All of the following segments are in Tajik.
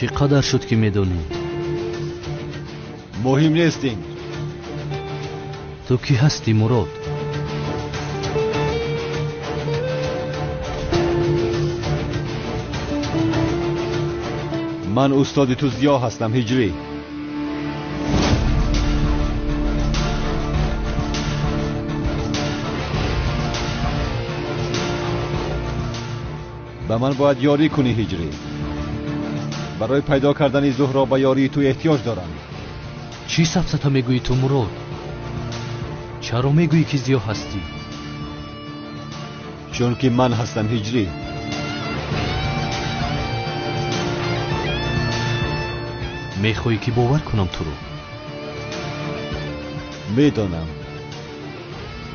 Чӣ қадар шуд ки медонӣ? Муҳим нест ин. Ту кӣ ҳастӣ, Мурод? Ман устоди ту Зиё ҳастам, Ҳиҷрӣ. Ба ман бояд ёрӣ кунӣ, Ҳиҷрӣ. Барои пайдо кардани Зуҳро ба ёрии ту эҳтиёҷ дорам. Чӣ сафсата мегӯӣ ту, Мурод? Чаро мегӯӣ ки Зиё ҳастӣ? Чунки ман ҳастам, Ҳиҷрӣ. Мехоҳӣ ки бовар кунам туро? Медонам,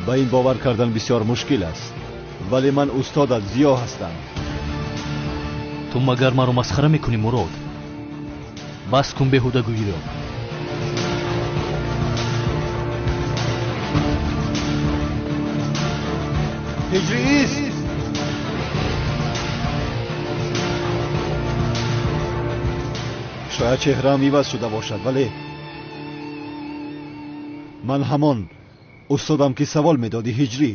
ба ин бовар кардан бисёр мушкил аст, вале ман устодат Зиё ҳастам. Ту магар маро масхара мекунӣ, Мурод? Бас кун беҳудагӯиро. Ҳиҷрӣ ист! Шояд чеҳраам иваз шуда бошад, вале ман ҳамон устодам ки савол медодӣ, Ҳиҷрӣ.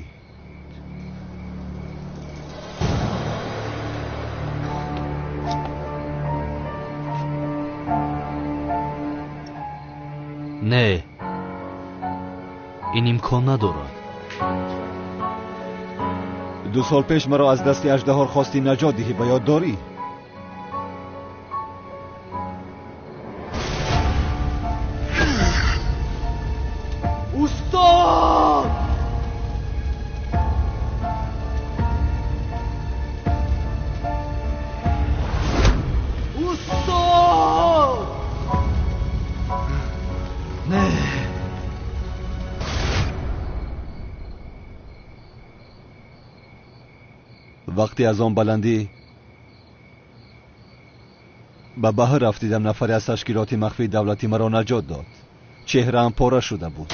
Не, ин имкон надорад. 2 сол пеш маро аз дасти аждаҳор хостӣ наҷот диҳӣ, ба ёд дорӣ? Устод! Устод! Не. Вақте аз он баландӣ ба баҳр рафтидам, нафаре аз ташкилоти махфии давлатӣ маро наҷот дод. Чеҳраам пора шуда буд.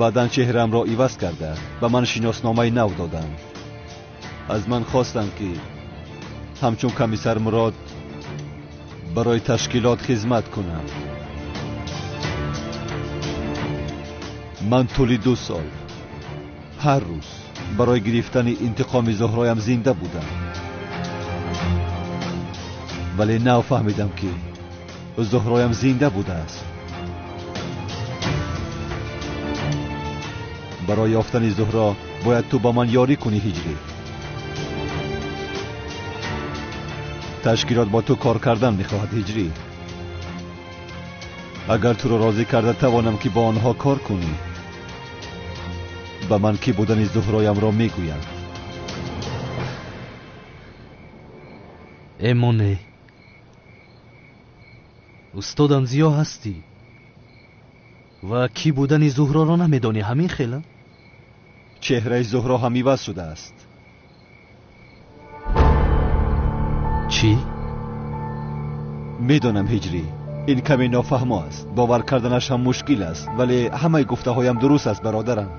Баъдан чеҳраамро иваз карда ба ман шиносномаи нав доданд. Аз ман хостанд, ки ҳамчун комиссар Мурод барои ташкилот хизмат кунам. Ман тӯли 2 сол ҳар рӯз барои гирифтани интиқоми Зуҳроям зинда будам, вале нав фаҳмидам, ки Зуҳроям зинда будааст. Барои ёфтани Зуҳро бояд ту ба ман ёрӣ кунӣ, Ҳиҷрӣ. Ташкилот бо ту кор кардан мехоҳад, Ҳиҷрӣ. Агар туро розӣ карда тавонам, ки бо онҳо кор кунӣ, ба ман кӣ будани Зуҳроямро мегӯянд. Эмоне, устодам Зиё ҳастӣ ва кӣ будани Зуҳроро намедонӣ, ҳамин хела? Чеҳраи Зуҳро ҳам иваз шудааст. Чӣ? Медонам, Ҳиҷрӣ, ин каме нофаҳмо аст, бовар карданаш ҳам мушкил аст, вале ҳамаи гуфтаҳоям дуруст аст, бародарам.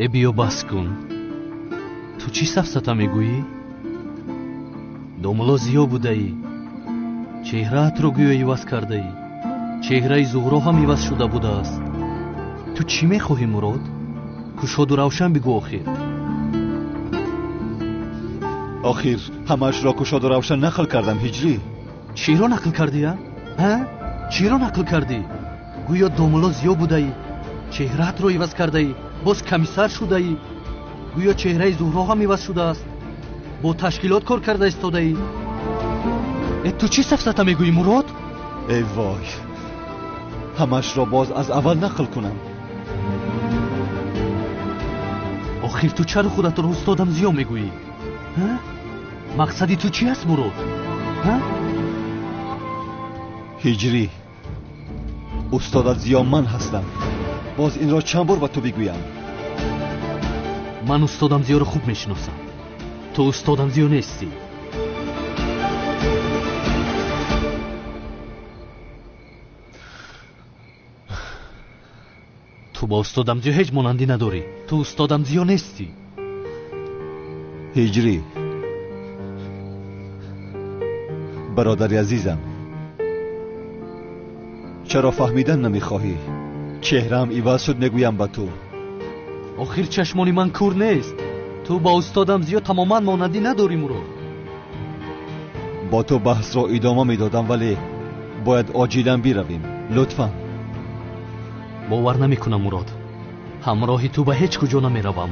Э, биё бас кун. Ту чӣ сафсата мегӯӣ? Домулло Зиё будаӣ, чеҳраатро гӯё иваз кардаӣ, чеҳраи Зуҳро ҳам иваз шуда будааст. Ту чӣ мехоҳӣ, Мурод? Кушоду равшан бигӯ охир. Охир ҳамаашро кушоду равшан нақл кардам, Ҳиҷрӣ. Чиро нақл кардӣ, а? Чиро нақл кардӣ? Гӯё домулло Зиё будаӣ, чеҳраатро иваз кардаӣ, боз комиссар шудаӣ, гӯё чеҳраи Зуҳро ҳам иваз шудааст, бо ташкилот кор карда истодаӣ. Э, ту чӣ сафсата мегӯӣ, Мурод? Эй вой, ҳамаашро боз аз аввал нақл кунам. Охир ту чаро худатро устодам Зиё мегӯӣ? Мақсади ту чӣ аст, Мурод? Ҳиҷрӣ, устодат Зиё ман ҳастам. Боз инро чанд бор ба ту бигӯям? Ман устодам Зиёро хуб мешиносам. Ту устодам Зиё нестӣ. Ту ба устодам Зиё ҳеҷ монандӣ надорӣ. Ту устодам Зиё нестӣ. Ҳиҷрӣ, бародари азизам, чаро фаҳмидан намехоҳӣ? Чеҳраам иваз шуд, мегӯям ба ту. Охир чашмони ман кур нест. Ту ба устодам Зиё тамоман монандӣ надорӣ, Мурод. Бо ту баҳсро идома медодам, вале бояд оҷилан биравем. Лутфан. Бовар намекунам, Мурод. Ҳамроҳи ту ба ҳеҷ куҷо намеравам.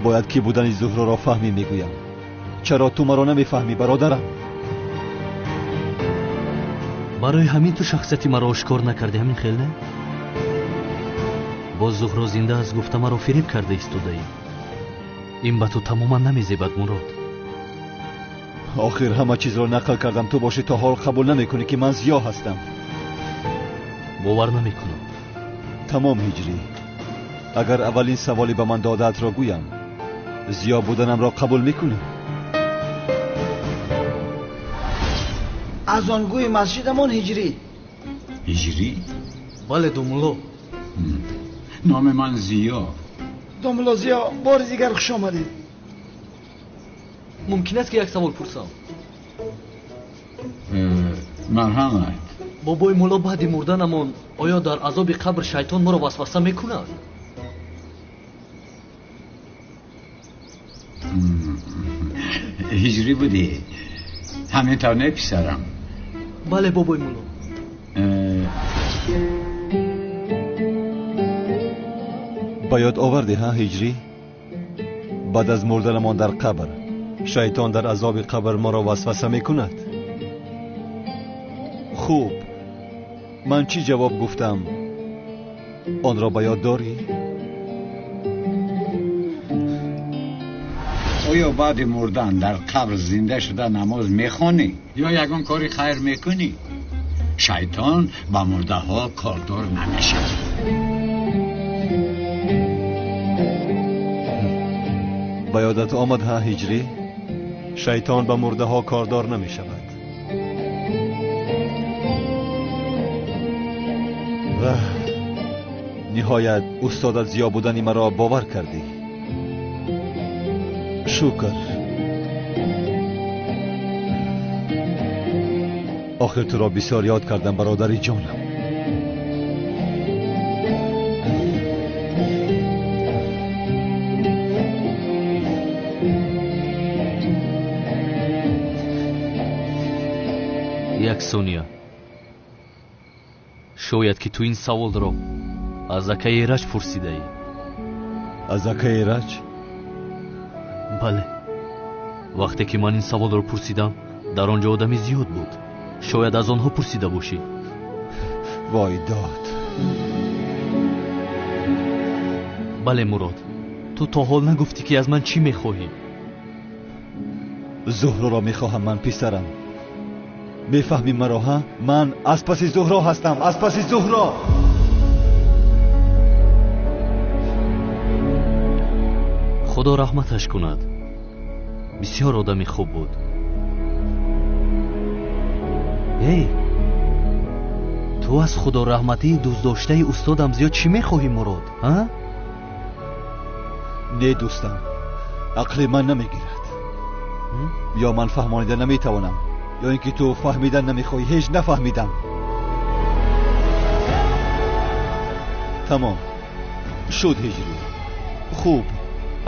Бояд ки будани Зуҳроро фаҳмӣ, мегӯям. Чаро ту маро намефаҳмӣ, бародарам? Барои ҳамин ту шахсияти маро ошкор накардӣ, ҳамин хел не? Боз Зуҳро зинда аст гуфта маро фиреб карда истодаӣ. Ин ба ту тамоман намезебад, Мурод. Охир ҳама чизро нақл кардам, ту бошӣ то ҳол қабул намекунӣ ки ман Зиё ҳастам. Бовар намекунам. Тамом, Ҳиҷрӣ. Агар аввалин саволе ба ман додаатро гӯям, Зиё буданамро қабул мекунӣ? Аз он гӯи масҷидамон Ҳиҷрӣ. Ҳиҷрӣ? Бале, домулло. Номи ман Зиё. Домулло Зиё, бори дигар хуш омадед. Мумкин аст ки як савол пурсам? Марҳамат. Бобои мулло, баъди мурданамон оё дар азоби қабр шайтон моро васваса мекунад? Ҳиҷрӣ будӣ? Ҳамин тавр не, писарам? Бале, бобои мулло. Ба ёд овардӣ, ҳа, Ҳиҷрӣ? Баъд аз мурданамон дар қабр шайтон дар азоби қабр моро васваса мекунад. Хуб, ман чӣ ҷавоб гуфтам? Онро ба ёд дорӣ? Оё баъди мурдан дар қабр зинда шуда намоз мехонӣ ё ягон кори хайр мекунӣ? Шайтон ба мурдаҳо кордор намешавад. Ба ёдат омад, ҳа, Ҳиҷрӣ? Шайтон ба мурдаҳо кордор намешавад. Ва ниҳоят устодат Зиё будани маро бовар кардӣ. Шукр. Охир туро бисёр ёд кардам, бародари ҷонам. Як сония. Шояд ки ту ин саволро аз акаи Эраҷ пурсидаӣ. Аз акаи Эраҷ? Бале. Вақте ки ман ин саволро пурсидам, дар он ҷо одами зиёд буд. Шояд аз онҳо пурсида бошӣ. Вой дод. Бале, Мурод, ту то ҳол нагуфтӣ ки аз ман чӣ мехоҳӣ. Зуҳроро мехоҳам ман, писарам. Мефаҳмӣ маро, ҳа? Ман аз паси Зуҳро ҳастам, аз паси Зуҳро. Худо раҳматаш кунад. Бисёр одами хуб буд. Эй, ту аз худораҳматии дӯстдоштаи устодам зиёд чӣ мехоҳӣ, Мурод, ҳа? Не, дӯстам, ақли ман намегирад. Ё ман фаҳмонида наметавонам, ё ин ки ту фаҳмидан намехоҳӣ. Ҳеҷ нафаҳмидам. Тамом шуд, Ҳиҷрӣ. Хуб,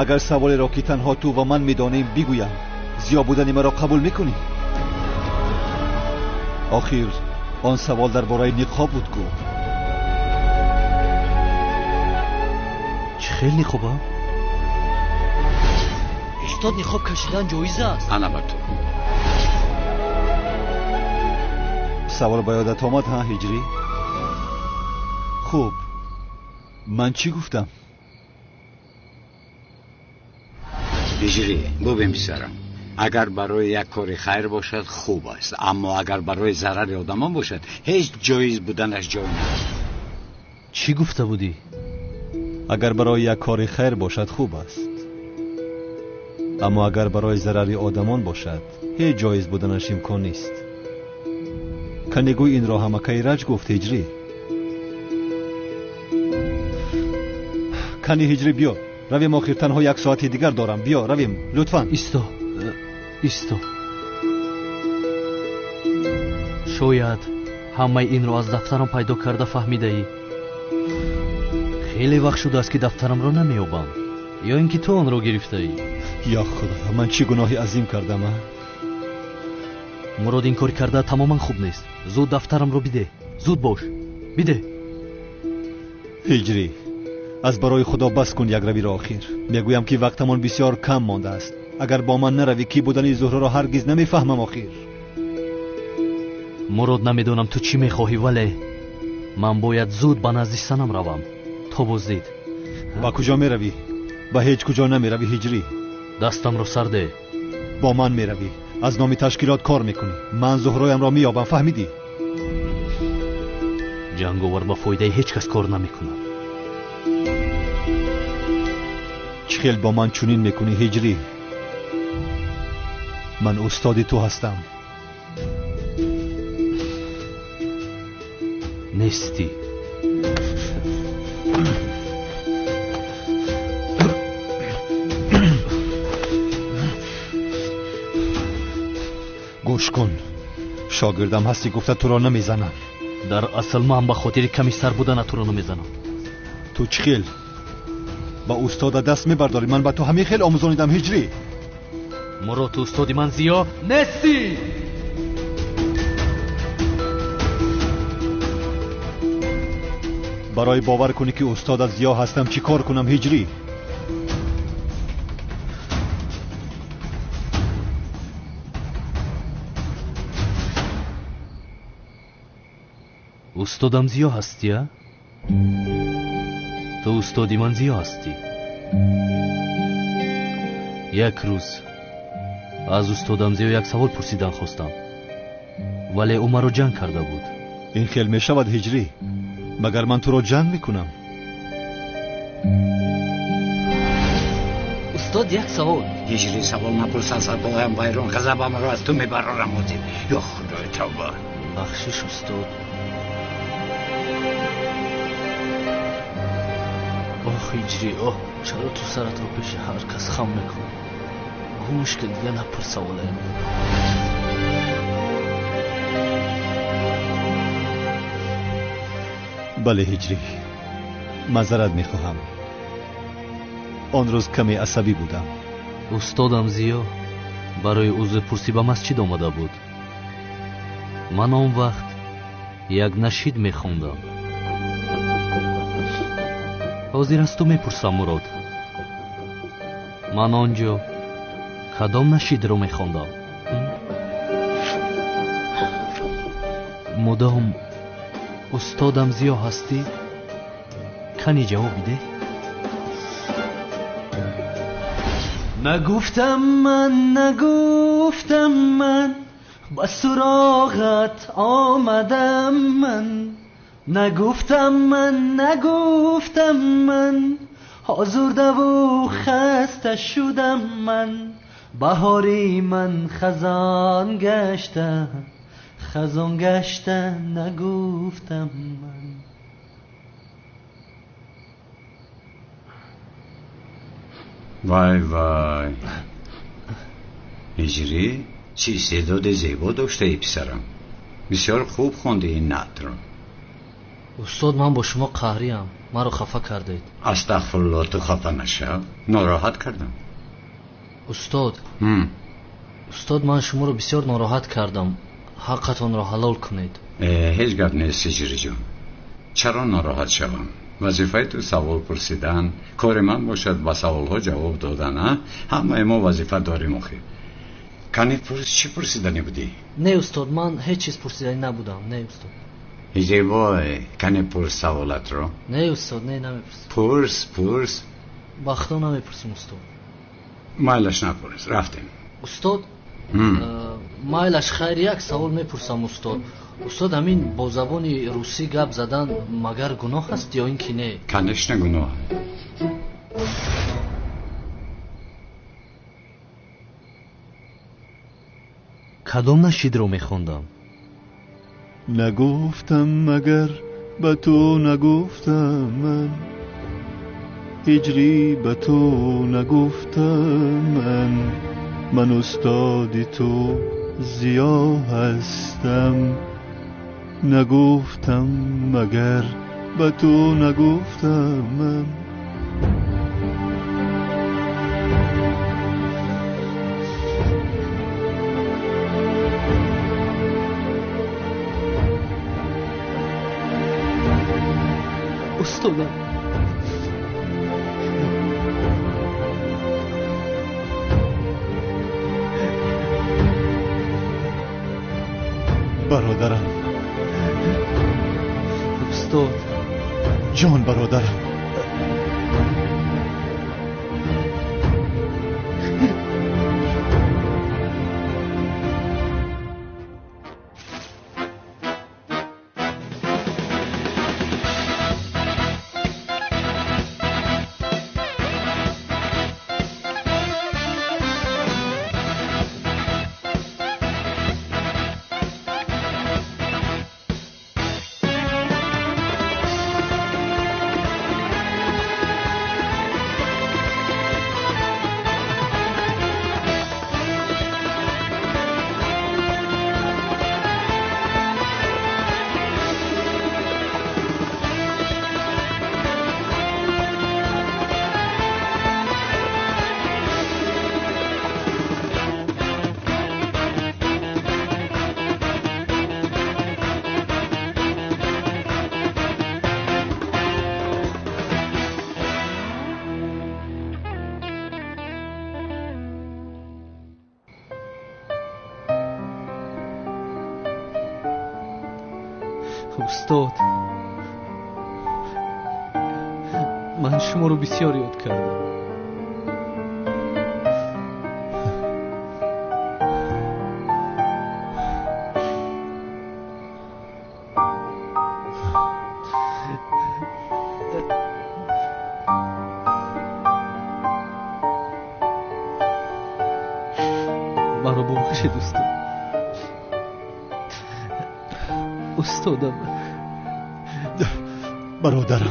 агар саволеро ки танҳо ту ва ман медонем бигӯям, Зиё будани маро қабул мекунӣ? Охир он савол дар бораи ниқоб буд ку. Чӣ хел ниқоба? Устод, ниқоб кашидан ҷоиз аст? Ана ба ту. Савол ба ёдат омад, ҳа, Ҳиҷрӣ? Хуб, ман чӣ гуфтам? Ҳиҷрӣ, бубин писарам, агар барои як кори хайр бошад хуб аст, аммо агар барои зарари одамон бошад ҳеҷ ҷоиз буданаш ҷой надорад. Чӣ гуфта будӣ? Агар барои як кори хайр бошад хуб аст, аммо агар барои зарари одамон бошад ҳеҷ ҷоиз буданаш имкон нест. Канегӯй инро ҳамакаи Раҷ гуфт, Ҳиҷрӣ. Кани ҳиҷрӣ, биё равем. Охир танҳо як соати дигар дорам. Биё равем, лутфан. Исто, исто. Шояд ҳамаи инро аз дафтарам пайдо карда фаҳмидаӣ. Хеле вақт шудааст, ки дафтарамро намеёбам. Ё ин ки ту онро гирифтаӣ? Ё Худо, ман чӣ гуноҳи азим кардам, а? Мурод, ин кори карда тамоман хуб нест. Зуд дафтарамро бидеҳ. Зуд бош, бидеҳ. Ҳиҷрӣ, аз барои Худо бас кун якравиро. Охир мегӯям, ки вақтамон бисёр кам мондааст. Агар бо ман наравӣ, кӣ будани Зуҳроро ҳаргиз намефаҳмам. Охир Мурод, намедонам ту чӣ мехоҳӣ, вале ман бояд зуд ба назди санам равам то боздид. Ба куҷо меравӣ? Ба ҳеҷ куҷо намеравӣ, ҳиҷрӣ. Дастамро сар деҳ. Бо ман меравӣ. Аз номи ташкилот кор мекунӣ. Ман Зуҳроямро меёбам, фаҳмидӣ? Ҷанговар ба фоидаи ҳеҷ кас кор намекунад. Чӣ хел бо ман чунин мекунӣ, ҳиҷрӣ? Ман устоди ту ҳастам. Нестӣ. Гӯш кун, шогирдам ҳастӣ гуфта туро намезанам. Дар асл ман ба хотири комиссар будана туро намезанам. Ту чӣ хел ба устода даст мебардорӣ? Ман ба ту ҳамин хел омӯзонидам, ҳиҷрӣ. Мурод, ту устоди ман Зиё нестӣ. Барои бовар кунӣ, ки устодат Зиё ҳастам, чӣ кор кунам, ҳиҷрӣ? Устодам Зиё ҳастӣ, а? Ту устоди ман Зиё ҳастӣ. Як рӯз аз устодам Зиё як савол пурсидан хостам, вале ӯ маро ҷанг карда буд. Ин хел мешавад, ҳиҷрӣ? Магар ман туро ҷанг мекунам? Устод, як савол. Ҳиҷрӣ, савол напурс, асабоям вайрон, ғазабамро аз ту мебарорам ҳозир. Ё Худои, тавба. Бахшиш, устод. Оҳ, ҳиҷрӣ, оҳ, чаро ту саратро пеши ҳар кас хам мекунӣ? Гӯш ки, дига напурс саволаям. Бале, ҳиҷрӣ, маъзарат мехоҳам. Он рӯз каме асабӣ будам. Устодам Зиё барои узрпурсӣ ба масҷид омада буд. Ман он вақт як нашид мехондам. Ҳозир аз ту мепурсам, Мурод, ман он ҷо кадом нашидро мехондам? Мудом устодам Зиё ҳастӣ? Кани ҷавоб бидеҳ. Нагуфтам ман, нагуфтам ман, ба суроғат омадам ман. Нагуфтам ман, нагуфтам ман, озурдаву хаста шудам ман. Баҳори ман хазон гашта, хазон гашта, нагуфтам ман. Вай, вай, ҳиҷрӣ, чӣ истеъдоди зебо доштаи, писарам. Бисёр хуб хонди ин наътро. Устод, ман бо шумо қаҳриям, маро хафа кардед. Астағфирулло, ту хафа нашав. Нороҳат кардам? Устод, устод, ман шуморо бисёр нороҳат кардам. Ҳаққатонро ҳалол кунед. Ҳеҷ гап нест, ҳиҷриҷон. Чаро нороҳат шавам? Вазифаи ту савол пурсидан, кори ман бошад ба саволҳо ҷавоб додан. А ҳамаи мо вазифа дорем охир. Кани пурс, чӣ пурсиданӣ будӣ? Не, устод, ман ҳеҷ чиз пурсиданӣ набудам, не, устод. Ҳиҷрибой, кани пурс саволатро. Не, устод, не, намепурсам. Пурс, пурс. Ба худо намепурсам, устод. Майлаш, напурс, рафтем. Устод, майлаш, хайр, як савол мепурсам, устод. Устод, ҳамин бо забони русӣ гап задан магар гуноҳ аст ё ин ки не? Конечно, гуноҳ. Кадом нашидро мехондам? Нагуфтам магар ба ту, нагуфтам ман. Ҳиҷрӣ ба ту нагуфтам ман, ман устоди ту Зиё ҳастам. Нагуфтам магар ба ту нагуфтам ман. Устодам, бародарам. Устод ҷон, бародарам. Устод, ман шуморо бисёр ёд кардам. Маро бубахшед, устод. Устодам. Бародарам.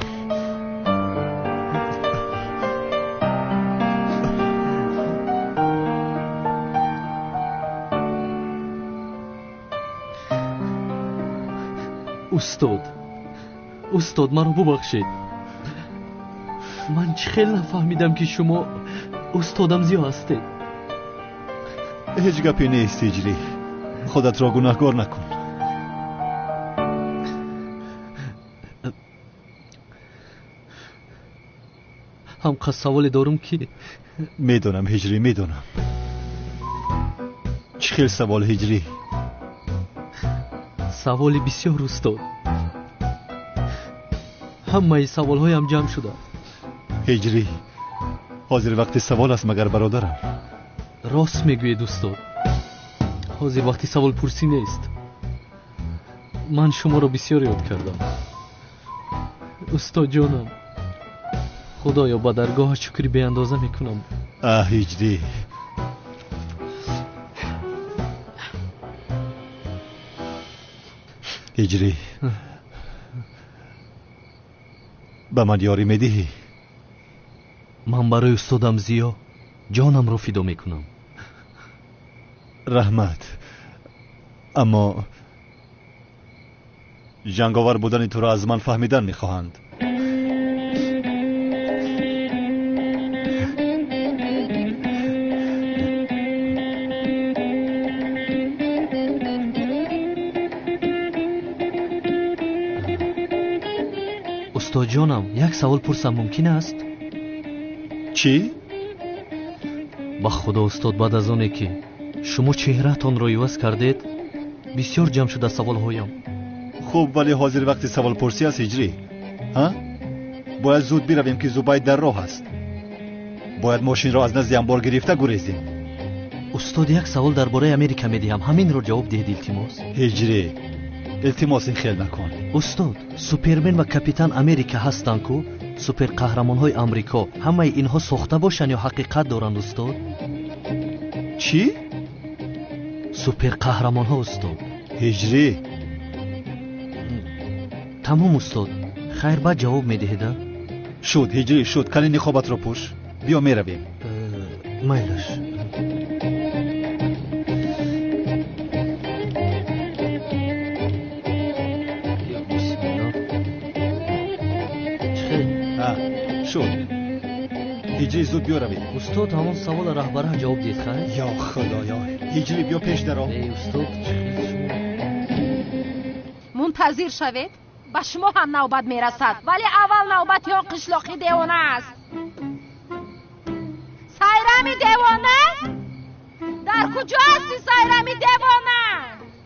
Устод, устод, маро бубахшед. Ман чӣ хел нафаҳмидам, ки шумо устодам Зиё ҳастед. Ҳеҷ гапе нест, Ҳиҷрӣ. Худатро гунаҳкор накун. Ҳамқа саволе дорум, ки медонам, Ҳиҷрӣ, медонам. Чӣ хел савол, Ҳиҷрӣ? Саволи бисёр, устод. Ҳамаи саволҳоям ҷамъ шуданд. Ҳиҷрӣ, ҳозир вақти савол аст магар, бародарам? Рост мегӯед, устод. Ҳозир вақти саволпурсӣ нест. Ман шуморо бисёр ёд кардам, устодҷонам. Худоё, ба даргоҳа шукри беандоза мекунам. Аҳ, Ҳиҷрӣ, Ҳиҷрӣ, ба ман ёрӣ медиҳӣ? Ман барои устодам Зиё ҷонамро фидо мекунам. Раҳмат, аммо ҷанговар будани туро аз ман фаҳмидан мехоҳанд. Устодҷонам, як савол пурсам мумкин аст? Чӣ? Ба худо, устод, баъд аз оне ки шумо чеҳраатонро иваз кардед, бисёр ҷамъ шуда саволҳоям. Хуб, вале ҳозир вақти саволпурсӣ аст, Ҳиҷрӣ. Ҳа? Бояд зуд биравем, ки Зубайд дар роҳ аст. Бояд мошинро аз назди амбор гирифта гурезем. Устод, як савол дар бораи Америка медиҳам, ҳаминро ҷавоб диҳед, илтимос. Ҳиҷрӣ, илтимос, ин хел накун. Устод, Супермен ва Капитан Америка ҳастанд ку, суперқаҳрамонҳои Амрико. Ҳамаи инҳо сохта бошанд ё ҳақиқат доранд, устод? Чӣ? Суперқаҳрамонҳо, устод. Ҳиҷрӣ. Тамом, устод. Хайр, баъд ҷавоб медиҳед, а? Шуд, ҳиҷрӣ, шуд. Кани ниқобатро пӯш. Биё меравем. Майлаш. Шуд. Ҳиҷрӣ, зуд биё равем. Устод, ҳамон савола раҳбара ҷавоб диҳед, хайр? Ё худоё, ҳиҷрӣ, биё пеш даро. Эй устод, чӣ хел шумо? Мунтазир шавед, ба шумо ҳам навбат мерасад, вале аввал навбати он қишлоқи девона аст. Сайрами девона? Дар куҷо ҳасти, Сайрами девона?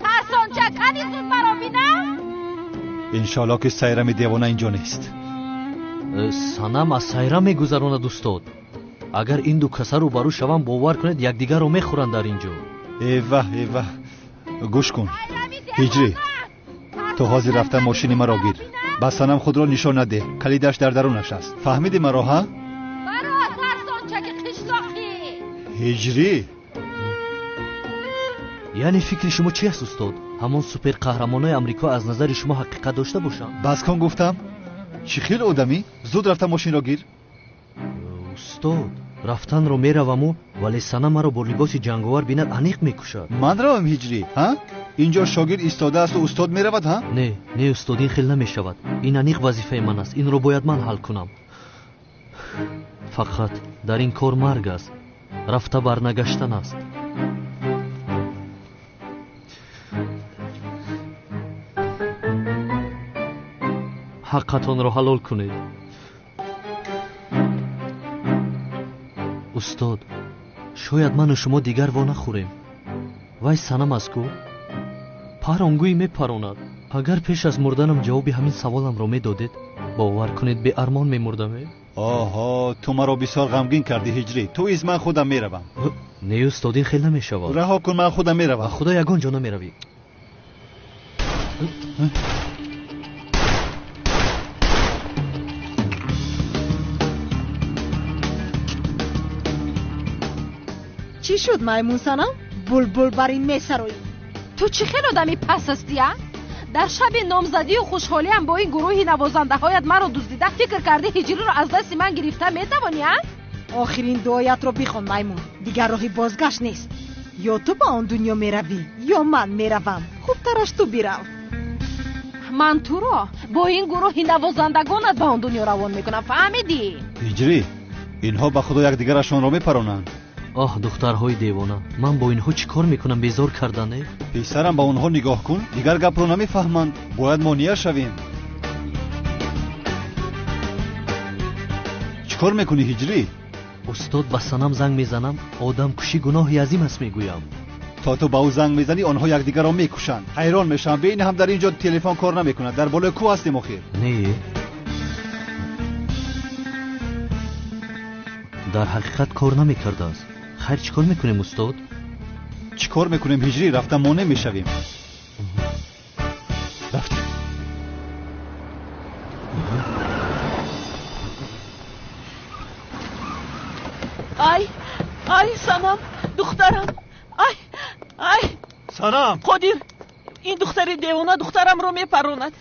Тарсонча, кани зуд маро бинам? Иншоалло ки Сайрами девона инҷо нест. Санам аз Сайрам мегузаронад, устод. Агар ин ду каса рӯбарӯ шаванд, бовар кунед, якдигарро мехӯранд дар ин ҷо. Эваҳ, эваҳ, гӯш кун ҳиҷрӣ, ту ҳозир рафта мошини маро гир. Ба Санам худро нишон надеҳ, калидаш дар дарунаш аст. Фаҳмидӣ маро, ҳа? Баро, тарсончаки қишлоқӣ. Ҳиҷрӣ, яъне фикри шумо чи аст, устод? Ҳамон суперқаҳрамонои Амрико аз назари шумо ҳақиқат дошта бошанд? Бас кун гуфтам. Чӣ хел одамӣ? Зуд рафта мошинро гир. Устод, рафтанро мераваму, вале Санам маро бо либоси ҷанговар бинад, аниқ мекушад. Ман равам, ҳиҷрӣ, ҳа? Инҷо шогирд истодаасту устод меравад, ҳа? Не, не, устод, ин хел намешавад. Ин аниқ вазифаи ман аст, инро бояд ман ҳал кунам. Фақат дар ин кор марг аст, рафта барнагаштан аст. Ҳаққатонро ҳалол кунед. Устод, шояд ману шумо дигар во нахӯрем. Вай Санам аст ку? Паронгӯй мепаронад. Агар пеш аз мурданам ҷавоби ҳамин саволамро медодед, бовар кунед, беармон мемурдам. Оҳо, ту маро бисёр ғамгин кардӣ, ҳиҷрӣ. Ту из ман худам меравам. Не, устод, ин хел намешавад. Раҳо кун, ман худам меравам. Худо, ягон ҷо намеравӣ. Чӣ шуд, маймун Санам? Булбул бар ин месароӣ. Ту чӣ хел одами пас ҳастӣ, а? Дар шаби номзадию хушҳолиам бо ин гурӯҳи навозандаҳоят маро дуздида, фикр кардӣ ҳиҷриро аз дасти ман гирифта метавонӣ, а? Охирин дуоятро бихон, маймун. Дигар роҳи бозгашт нест. Ё ту ба он дунё меравӣ, ё ман меравам. Хубтараш ту бирав. Ман туро бо ин гурӯҳи навозандагонат ба он дунё равон мекунам, фаҳмидӣ? Ҳиҷрӣ, инҳо ба худо якдигарашонро мепаронанд. Оҳ, духтарҳои девона, ман бо инҳо чӣ кор мекунам, безор кардане? Писарам, ба онҳо нигоҳ кун, дигар гапро намефаҳманд. Бояд монеа шавем. Чӣ кор мекунӣ, ҳиҷрӣ? Устод, ба Санам занг мезанам, одамкушӣ гуноҳи азим аст, мегӯям. То ту ба ӯ занг мезанӣ, онҳо якдигарро мекушанд. Ҳайрон мешавам, бе ин ҳам дар ин ҷо телефон кор намекунад. Дар болои кӯҳ ҳастем охир. Не, дар ҳақиқат кор намекардааст. Хайр, чӣ кор мекунем, устод? Чӣ кор мекунем, ҳиҷрӣ? Рафта монеъ мешавем. Рафтем. Ай, ай, Санам, духтарам, ай, ай. Санам! Қодир, ин духтари девона духтарамро мепаронад.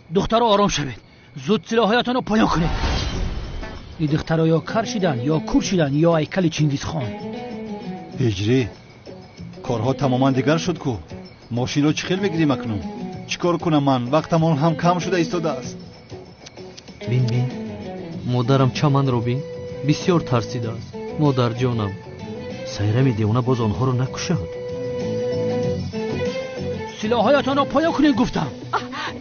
Духтаро, ором шавед, зуд силоҳоятонро поён кунед. Ин духтаро ё кар шидан, ё кур шидан, ё ҳайкали Чингизхон. Ҳиҷрӣ, корҳо тамоман дигар шуд ку. Мошинро чӣ хел мегирем акнун? Чӣ кор кунам ман? Вақтамон ҳам кам шуда истодааст. Бин, бин, модарам, чаманро бин, бисёр тарсидааст. Модарҷонам, Сайрами девона боз онҳоро накушад. Силоҳоятонро поён кунед, гуфтам.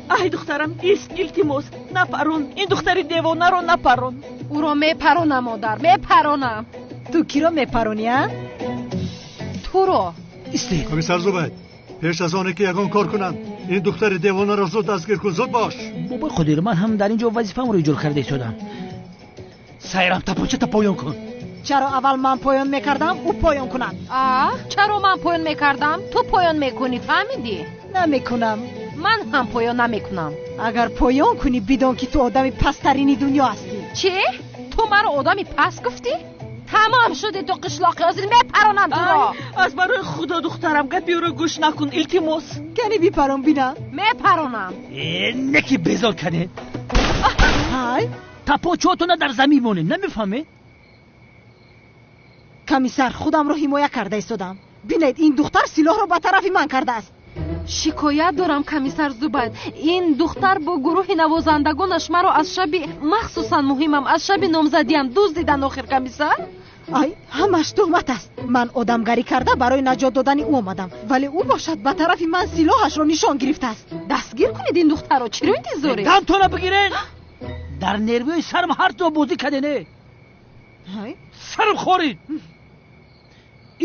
Ай, духтарам, ист, илтимос, напарон, ин духтари девонаро напарон. Ӯро мепаронам, модар, мепаронам. Ту киро мепаронӣ, а? Туро. Истед. Комиссар Зубайд, пеш аз оне ки ягон кор кунанд, ин духтари девонаро зуд дастгир кун, зуд бош. Бобои Қодир, ман ҳам дар ин ҷо вазифаамро иҷро карда истодам. Сайрам, тапончата поён кун. Чаро аввал ман поён мекардам, ӯ поён кунад? А, чаро ман поён мекардам, ту поён мекунӣ, фаҳмидӣ? Намекунам. Ман ҳам поён намекунам. Агар поён кунӣ, бидон ки ту одами пасттарини дунё ҳастӣ. Чӣ? Ту маро одами паст гуфтӣ? Тамом шуди ту, қишлоқи, ҳозир мепаронам туро. Аз барои худо, духтарам, гапи ӯро гӯш накун, илтимос. Кани бипарон, бинам. Мепаронам. Не ки безор кардед. Ҳай, Тапочотона дар замин монед, намефаҳмед? Комиссар, худамро ҳимоя карда истодам. Бинед, ин духтар силоҳро ба тарафи ман кардааст. Шикоят дорам, комиссар Зубайд. Ин духтар бо гурӯҳи навозандагонаш маро аз шаби махсусан муҳимам, аз шаби номзадиам дуздидан охир, комиссар. Ай, ҳамаш туҳмат аст. Ман одамгарӣ карда барои наҷот додани ӯ омадам, вале ӯ бошад ба тарафи ман силоҳашро нишон гирифтааст. Дастгир кунед ин духтарро, чиро интизоред? Дамтона бигиред! Дар нервҳои сарам ҳар то бозӣ кардене. Сарам хорид.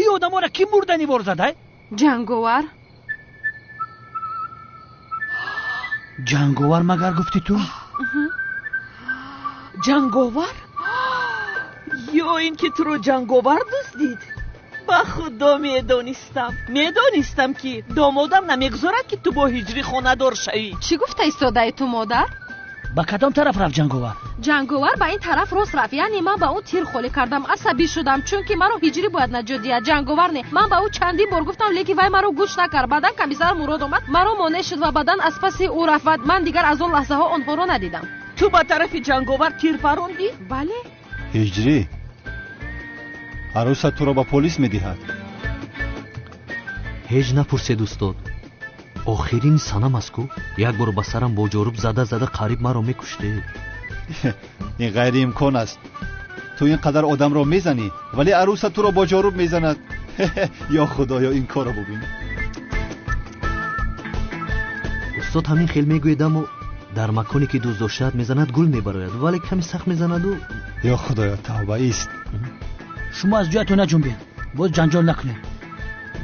Ин одаморо кӣ мурдани вор зада? Ҷанговар. Ҷанговар магар гуфтӣ ту? Ҷанговар? Ё ин ки туро ҷанговар дуздид? Ба худо медонистам, медонистам ки домодам намегузорад ки ту бо ҳиҷрӣ хонадор шавӣ. Чӣ гуфта истодаи ту, модар? Ба кадом тараф рафт ҷанговар? Ҷанговар ба ин тараф рост рафт, яъне ман ба ӯ тир холӣ кардам, асабӣ шудам, чунки маро ҳиҷрӣ бояд наҷот диҳад, ҷанговар не. Ман ба ӯ чандин бор гуфтам, лекин вай маро гӯш накард. Баъдан комиссар Мурод омад, маро монеъ шуд ва баъдан аз паси ӯ рафт ва ман дигар аз он лаҳзаҳо онҳоро надидам. Ту ба тарафи ҷанговар тир парондӣ? Бале. Ҳиҷрӣ, арӯсат туро ба полис медиҳад. Ҳеҷ напурсед, устод. Охирин санам аст ку, як бор ба сарам бо ҷоруб зада зада қариб маро мекуштед. Ин ғайриимкон аст. Ту ин қадар одамро мезанӣ, вале арӯсат туро бо ҷоруб мезанад. Ё худоё, ин корро бубин. Устод ҳамин хел мегӯед, аммо дар маконе ки дӯст доштаат мезанад гул мебарояд, вале каме сахт мезанаду. Ё худоё, тавба ист. Шумо аз ҷоятон наҷунбед, боз ҷанҷол накунед.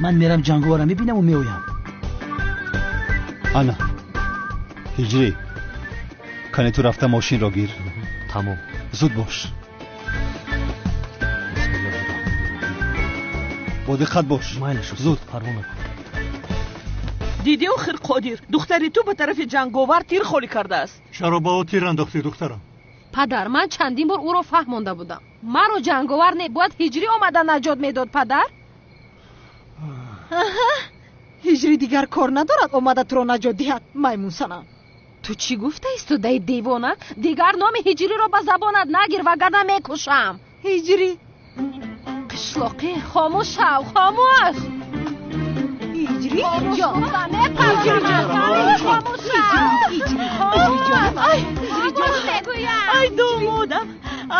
Ман мерам ҷанговарро мебинаму меоям. Ана, ҳиҷрӣ, кане ту рафта мошинро гир. Тамом. Зуд бош. Бо диққат бош. Майлаш, зуд. Парво накун. Дидӣ охир, Қодир, духтари ту ба тарафи ҷанговар тир холӣ кардааст. Чаро ба ӯ тир андохтӣ, духтарам? Падар, ман чандин бор ӯро фаҳмонда будам. Маро ҷанговар не, бояд ҳиҷрӣ омада наҷот медод, падар. Ҳиҷрӣ дигар кор надорад омада туро наҷот диҳад, маймунсанам. Ту чӣ гуфта истодаи, девона? Дигар номи ҳиҷриро ба забонат нагир, вагарна мекушам. Ҳиҷрӣ. Қишлоқӣ, хомӯш шав, хомӯш. Ҳиҷрӣ ҷон. Ай домодам,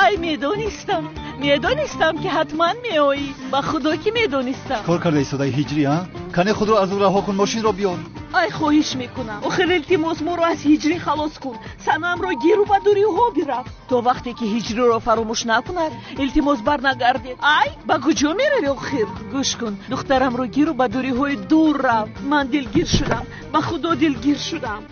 ай медонистам, медонистам ки ҳатман меоӣ. Ба худо ки медонистам. Кор карда истодаи ҳиҷрӣ, а? Кане худро аз ӯ раҳо кун, мошинро биёр. Ай хоҳиш мекунам, охир илтимос, моро аз ҳиҷрӣ халос кун. Санамро гиру ба дуриҳо бирав. То вақте ки ҳиҷриро фаромӯш накунад, илтимос барнагардед. Ай, ба куҷо меравӣ охир? Гӯш кун, духтарамро гиру ба дуриҳои дур рав. Ман дилгир шудам, ба худо дилгир шудам.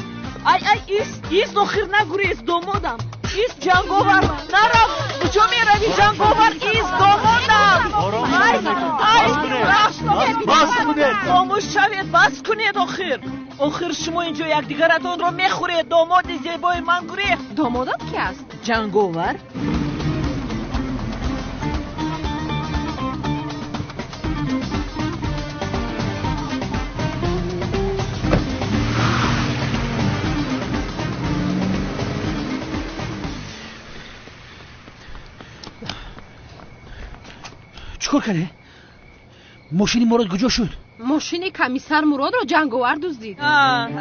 Ай, ай, ист, ист, охир нагурез, домодам. Ист, ҷанговар, нарав. Куҷо меравӣ, ҷанговар? Ист, домодам. Ай, ай, бас кунед. Хомӯш шавед, бас кунед охир. Охир шумо инҷо якдигаратонро мехӯред. Домоди зебои ман гурехт. Домодат ки аст? Ҷанговар. Чӣ кор кардӣ? Мошини Мурод куҷо шуд? Мошини комиссар Муродро ҷанговар дуздид.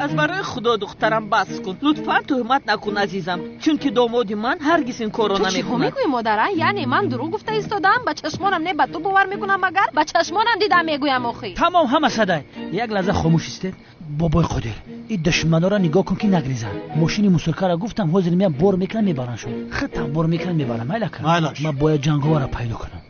Аз барои худо, духтарам, бас кун. Лутфан туҳмат накун, азизам, чунки домоди ман ҳаргиз ин корро Ту чиҳо намекунад. мегӯӣ, модара? Яъне ман дурӯғ гуфта истодам? Ба чашмонам не, ба ту бовар мекунам, магар ба чашмонам дидам мегӯям охи. Тамом, ҳама садай. Як лаҳза хомӯш истед. Бобои Қодир, ин душманора нигоҳ кун ки нагрезанд. Мошини мусуркаро гуфтам, ҳозир меям бор мекунам, мебараншон. Хитам бор мекунам, мебарам. Майлака. Майлаш. Ман бояд ҷанговарро пайдо кунам.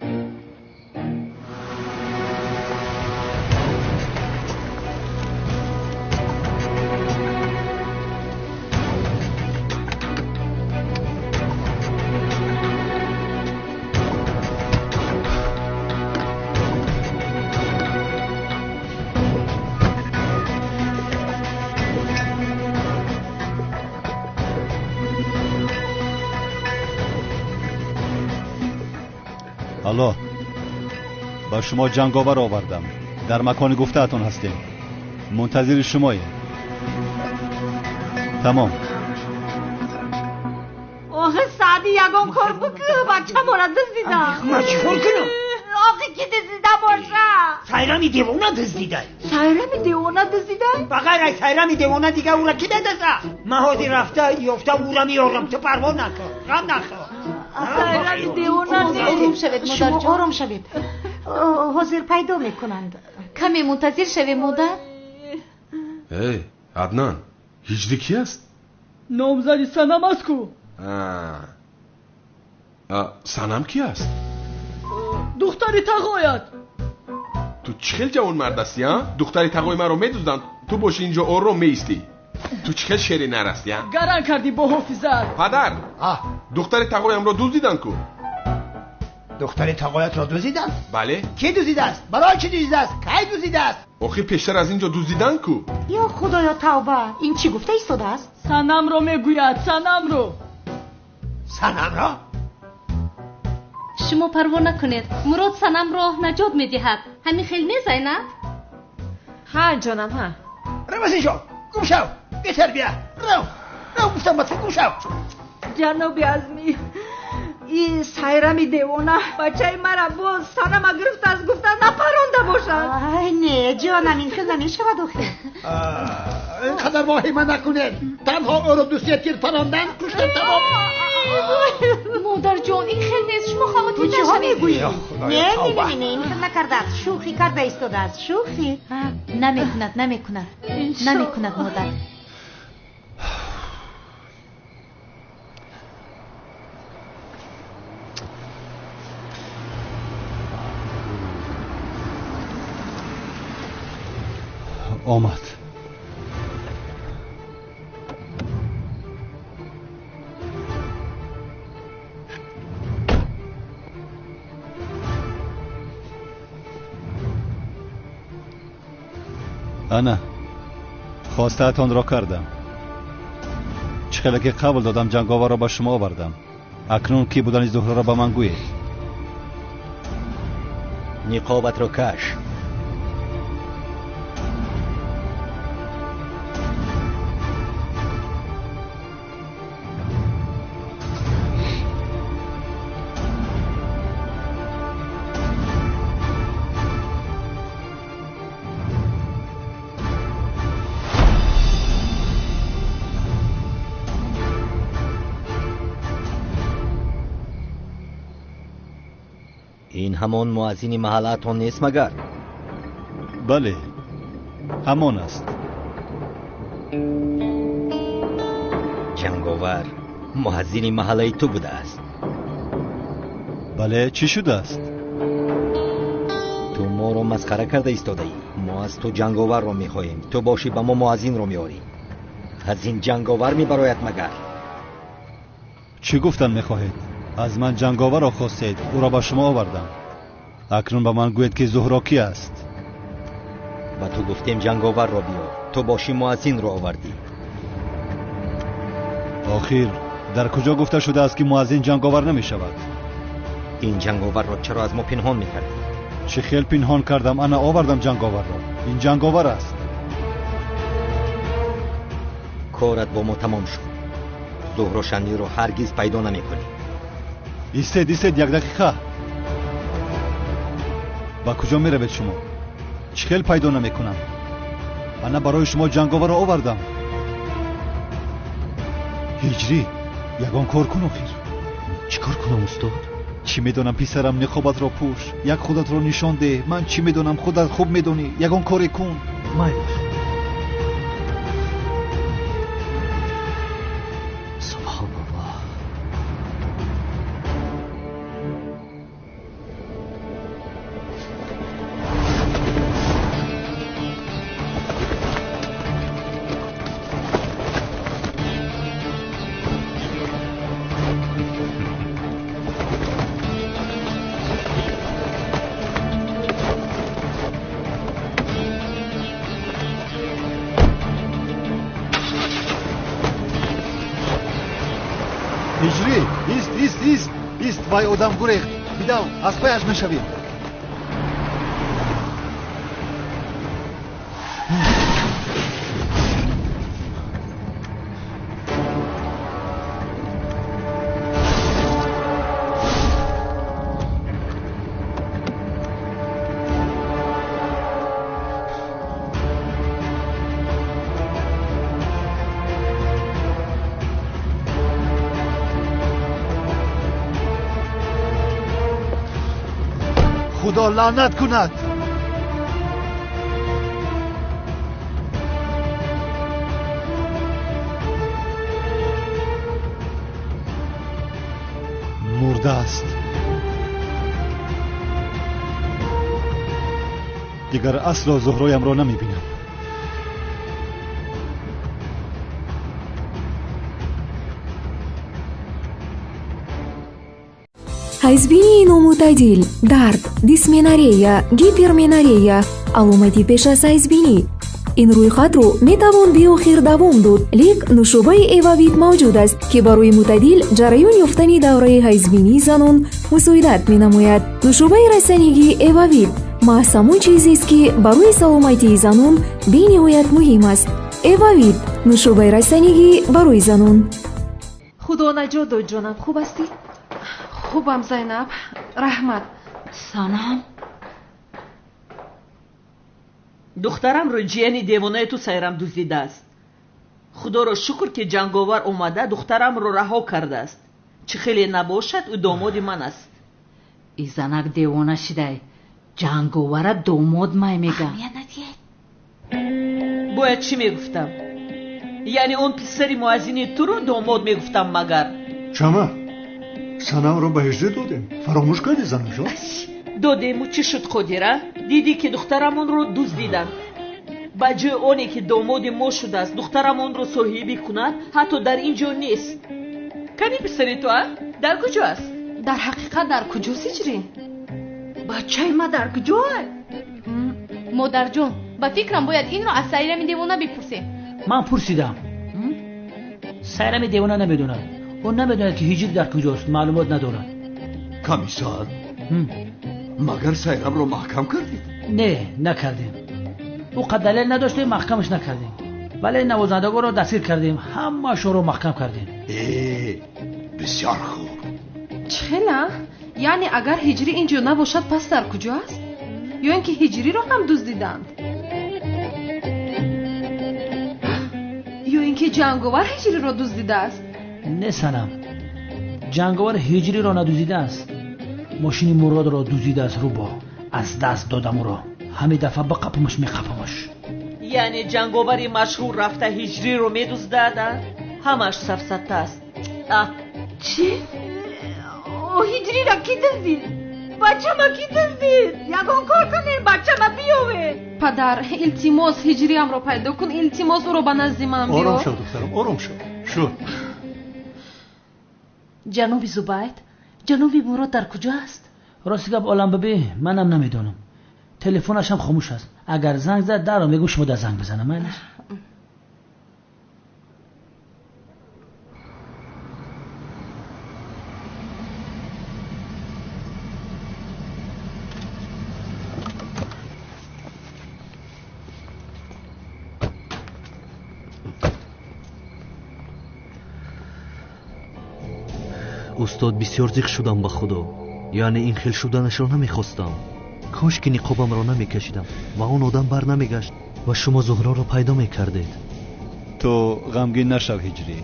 Алло, ба шумо ҷанговар овардам. Дар макони гуфтаатон ҳастем, мунтазири шумоем. Тамом. Охе Саъди ягон кор бикӯ, бачамора дуздида. Ман чӣ кор кунам? Охе ки дуздида боша? Сайрами девона дуздида. Сайрами девона дуздида? Ба ғайр аз Сайрами девона дига ӯра ки медузда? Ман ҳозир рафта ёфта ӯра меорам, ту парво накун, ғам нахӯр. Сайрами девона. Ором шавед, модарҷон, ором шавед. Ҳозир пайдо мекунанд. Каме мунтазир шавем, модар. Эй, Аднан, ҳиҷри ки аст? Номзади Санам аст ку. Санам ки аст? Духтари тағоят. Ту чӣ хел ҷавонмард ҳастӣ, а? Духтари тағои маро медузданд, ту боши инҷо ором меистӣ. Ту чӣ хел шери нар ҳастӣ, а? Гаран кардӣ бо ҳофизат. Падар, духтари тағоямро дуздиданд ку. Духтари тағоятро дуздиданд? Бале. Кӣ дуздидааст? Барои чӣ дуздидааст? Кай дуздидааст? Охир пештар аз инҷо дуздиданд ку. Ё худоё, тавба! Ин чӣ гуфта истодааст? Санамро мегӯяд, Санамро. Санамро? Шумо парво накунед, Мурод Санамро наҷот медиҳад. Ҳамин хел не, Зайнаб? Ҳа, ҷонам, ҳа. Рав аз инҷо, гум шав, бетарбия. Рав, рав, гуфтам ба ту, гум шав. Ҷаноби Азмӣ, ин Сайрами девона бачаи мара боз Санама гирифтааст, гуфта напаронда бошад. Ай, не, ҷонам, ин хел намешавад охир. Ин қадар воҳима накунед. Танҳо ӯро дусия тир парондан, куштан тамом. Модарҷон, ин хел нест, шумо хавотир Ту чиҳо нашавед. мегӯӣ? Не, тавба. не, не, ин хел накардааст, шӯхӣ карда истодааст, шӯхӣ. Намекунад, намекунад, намекунад, модар. Омад. Ана, хостаатонро кардам. Чӣ хеле ки қабл додам, ҷанговарро ба шумо овардам. Акнун кӣ будани Зуҳроро ба ман гӯед. Ниқобатро каш. Ин ҳамон муаззини маҳаллаатон нест магар? Бале, ҳамон аст. Ҷанговар муаззини маҳаллаи ту будааст. Бале, чӣ шудааст? Ту моро масхара карда истодаӣ. Мо аз ту ҷанговарро мехоҳем, ту бошӣ ба мо муаззинро меорӣ. Аз ин ҷанговар мебарояд магар? Чӣ гуфтан мехоҳед? Аз ман ҷанговарро хостед, ӯро ба шумо овардам. Акнун ба ман гӯед ки Зуҳро кӣ аст? Ба ту гуфтем ҷанговарро биёр, ту бошӣ муаззинро овардӣ. Охир дар куҷо гуфта шудааст ки муаззин ҷанговар намешавад? Ин ҷанговарро чаро аз мо пинҳон мекардӣ? Чӣ хел пинҳон кардам? Ана овардам ҷанговарро. Ин ҷанговар аст. Корат бо мо тамом шуд. Зуҳро Шанлиро ҳаргиз пайдо намекунӣ. Истед, истед, як дақиқа. Ба куҷо меравед шумо? Чӣ хел пайдо намекунам? Ана барои шумо ҷанговарро овардам. Ҳиҷрӣ, ягон кор кун охир. Чӣ кор кунам, устод? Чӣ медонам, писарам, ниқобатро пӯш, як худатро нишон деҳ. Ман чӣ медонам, худат хуб медонӣ. Ягон коре кун. Майлаш. Субҳоналлоҳ. Ҳиҷрӣ, ист, ист, ист, ист, вай одам гурехт. Бидав, аз паяш мешавем. Худо лаънат кунад. Мурда аст. Дигар асло Зуҳроямро намебинам. Ҳайзбинии номӯътадил, дард, дисменорея, гиперменорея, аломати пеш аз ҳайзбинӣ. Ин рӯйхатро метавон беохир давом дод, лек нӯшобаи Эвавит мавҷуд аст, ки барои мӯътадил ҷараён ёфтани давраи ҳайзбинии занон мусоидат менамояд. Нӯшобаи растанигии Эвавит маҳз ҳамон чизест, ки барои саломатии занон бениҳоят муҳим аст. Эвавит нӯшобаи растанигӣ барои занон. Худо наҷот дод, ҷонам, хуб ҳастӣ? Хубам, Зайнаб, раҳмат. Санам, духтарамро ҷияни девонаи ту Сайрам дуздидааст. Худоро шукр, ки ҷанговар омада духтарамро раҳо кардааст. Чӣ хеле набошад, ӯ домоди ман аст. И занак девона шидай, ҷанговара домод май мега. Бояд чӣ мегуфтам? Яъне он писари муаззини туро домод мегуфтам магар? Чама, Санамро ба ҳиҷрӣ додем. Фаромӯш кардӣ, занамҷон? Додему чӣ шуд, Қодира? Дидӣ, ки духтарамонро дуздиданд. Ба ҷои оне ки домоди мо шудааст, духтарамонро соҳибӣ кунад, ҳатто дар ин ҷо нест. Кани писари ту, а? Дар куҷо аст? Дар ҳақиқат дар куҷост ҳиҷрӣ? Бачаи ма дар куҷое? Модарҷон, ба фикрам бояд инро аз Сайрами девона бипурсем. Ман пурсидам. Сайрами девона намедонад. Ӯ намедонад, ки ҳиҷр дар куҷост, маълумот надорад. Комиссар, магар Сайрамро маҳкам кардед? Не, накардем. Ӯ қад далел надоштем, маҳкамаш накардем. Вале навозандагонро дастгир кардем, ҳамаашонро маҳкам кардем. Э, бисёр хуб. Чӣ хела? Яъне агар ҳиҷрӣ ин ҷо набошад, пас дар куҷо аст? Ё ин ки ҳиҷриро ҳам дуздиданд? Ё ин ки ҷанговар ҳиҷриро дуздидааст? Не, Санам, ҷанговар ҳиҷриро надуздидааст. Мошини Муродро дуздидааст. Рӯбо аз даст додам ӯро. Ҳамин дафъа биқапамаш, меқапамаш. Яъне ҷанговари машҳур рафта ҳиҷриро медуздад, а? Ҳамааш сафсата аст. А чӣ? Ҳиҷриро кӣ дуздид? Бачама кӣ дуздид? Ягон кор кунем, бачама биёвед. Падар, илтимос, ҳиҷриамро пайдо кун, илтимос, ӯро ба назди ман биёр. Ором шав, духтарам, ором шав. Шуд. Ҷаноби Зубайд, ҷаноби Мурод дар куҷо аст? Рости гап, олам бибӣ, манам намедонам. Телефонашам хомӯш аст. Агар занг зад, дарро мегӯ шумо дар занг бизанам, майлаш? Устод, бисёр зиқ шудам ба Худо. Яъне ин хел шуданашро намехостам. Кош ки ниқобамро намекашидам ва он одам бар намегашт ва шумо Зуҳроро пайдо мекардед. Ту ғамгин нашав, ҳиҷрӣ.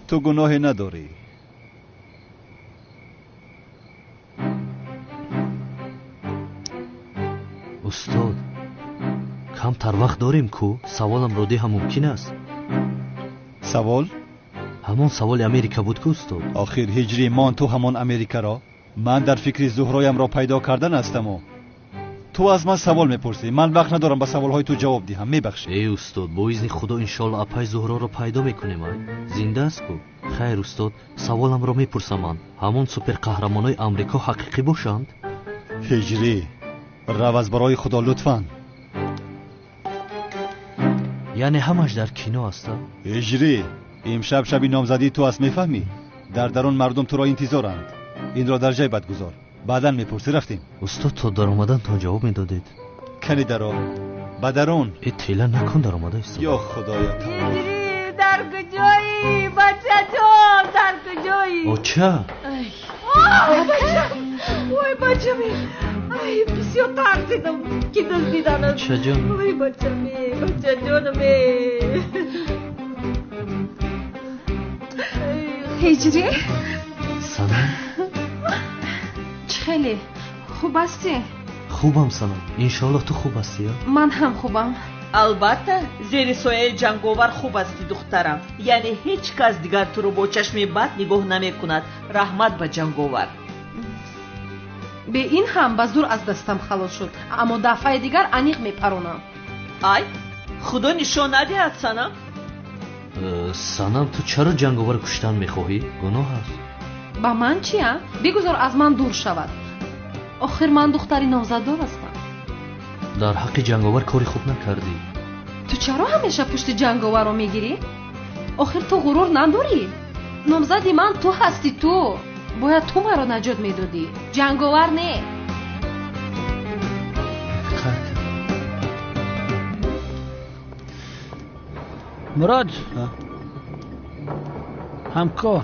Ту гуноҳе надорӣ. Устод, камтар вақт дорем ку? Саволамро диҳам мумкин аст? Савол? Ҳамон саволи Америка буд ку, устод? Охир, ҳиҷрӣ, мон ту ҳамон Америкаро. Ман дар фикри Зуҳроямро пайдо кардан ҳастаму ту аз ман савол мепурсӣ. Ман вақт надорам ба саволҳои ту ҷавоб диҳам, мебахшӣ. Эй устод, бо изни Худо иншоалло апай Зуҳроро пайдо мекунем. Ай зинда аст ку? Хайр, устод, саволамро мепурсам ман. Ҳамон суперқаҳрамонои Амрико ҳақиқӣ бошанд? Ҳиҷрӣ, рав аз барои Худо, лутфан. Яъне ҳамаш дар кино аст? Ҳиҷрӣ, имшаб шаби номзадии ту аст, мефаҳмӣ? Дар дарун мардум туро интизоранд. Инро дар ҷайбат гузор, баъдан мепурсӣ. Рафтем. Устод, то даромадантон ҷавоб медодед. Кани даро, ба дарун. Э, тела накун, даромада истода. Ё Худоё, тамом. Ҳиҷрӣ, дар куҷоӣ, бачаҷон, дар куҷоӣ? Оча. Ой, бачам, ой, бачами, ай, бисёр тарсидам, ки дуздиданат. Очаҷон. Ой, бачами, бачаҷонами. Ҳиҷрӣ? Санам. Чӣ хеле? Хуб ҳастӣ? Хубам, Санам. Иншоаллоҳ ту хуб ҳастӣ? Ман ҳам хубам. Албатта, зери сояи ҷанговар хуб ҳастӣ, духтарам. Яъне ҳеҷ кас дигар туро бо чашми бад нигоҳ намекунад. Раҳмат ба ҷанговар. Бе ин ҳам ба зур аз дастам халос шуд, аммо дафъаи дигар аниқ мепаронам. Ай, худо нишон надиҳад, Санам. Санам, ту чаро ҷанговар куштан мехоҳӣ? Гуноҳ аст. Ба ман чи, а? Бигузор аз ман дур шавад. Охир ман духтари номзаддор ҳастам. Дар ҳаққи ҷанговар кори хуб накардӣ. Ту чаро ҳамеша пушти ҷанговарро мегирӣ? Охир ту ғурур надорӣ? Номзади ман ту ҳастӣ, ту. Бояд ту маро наҷот медодӣ. Ҷанговар не. Мурод, ҳамкор,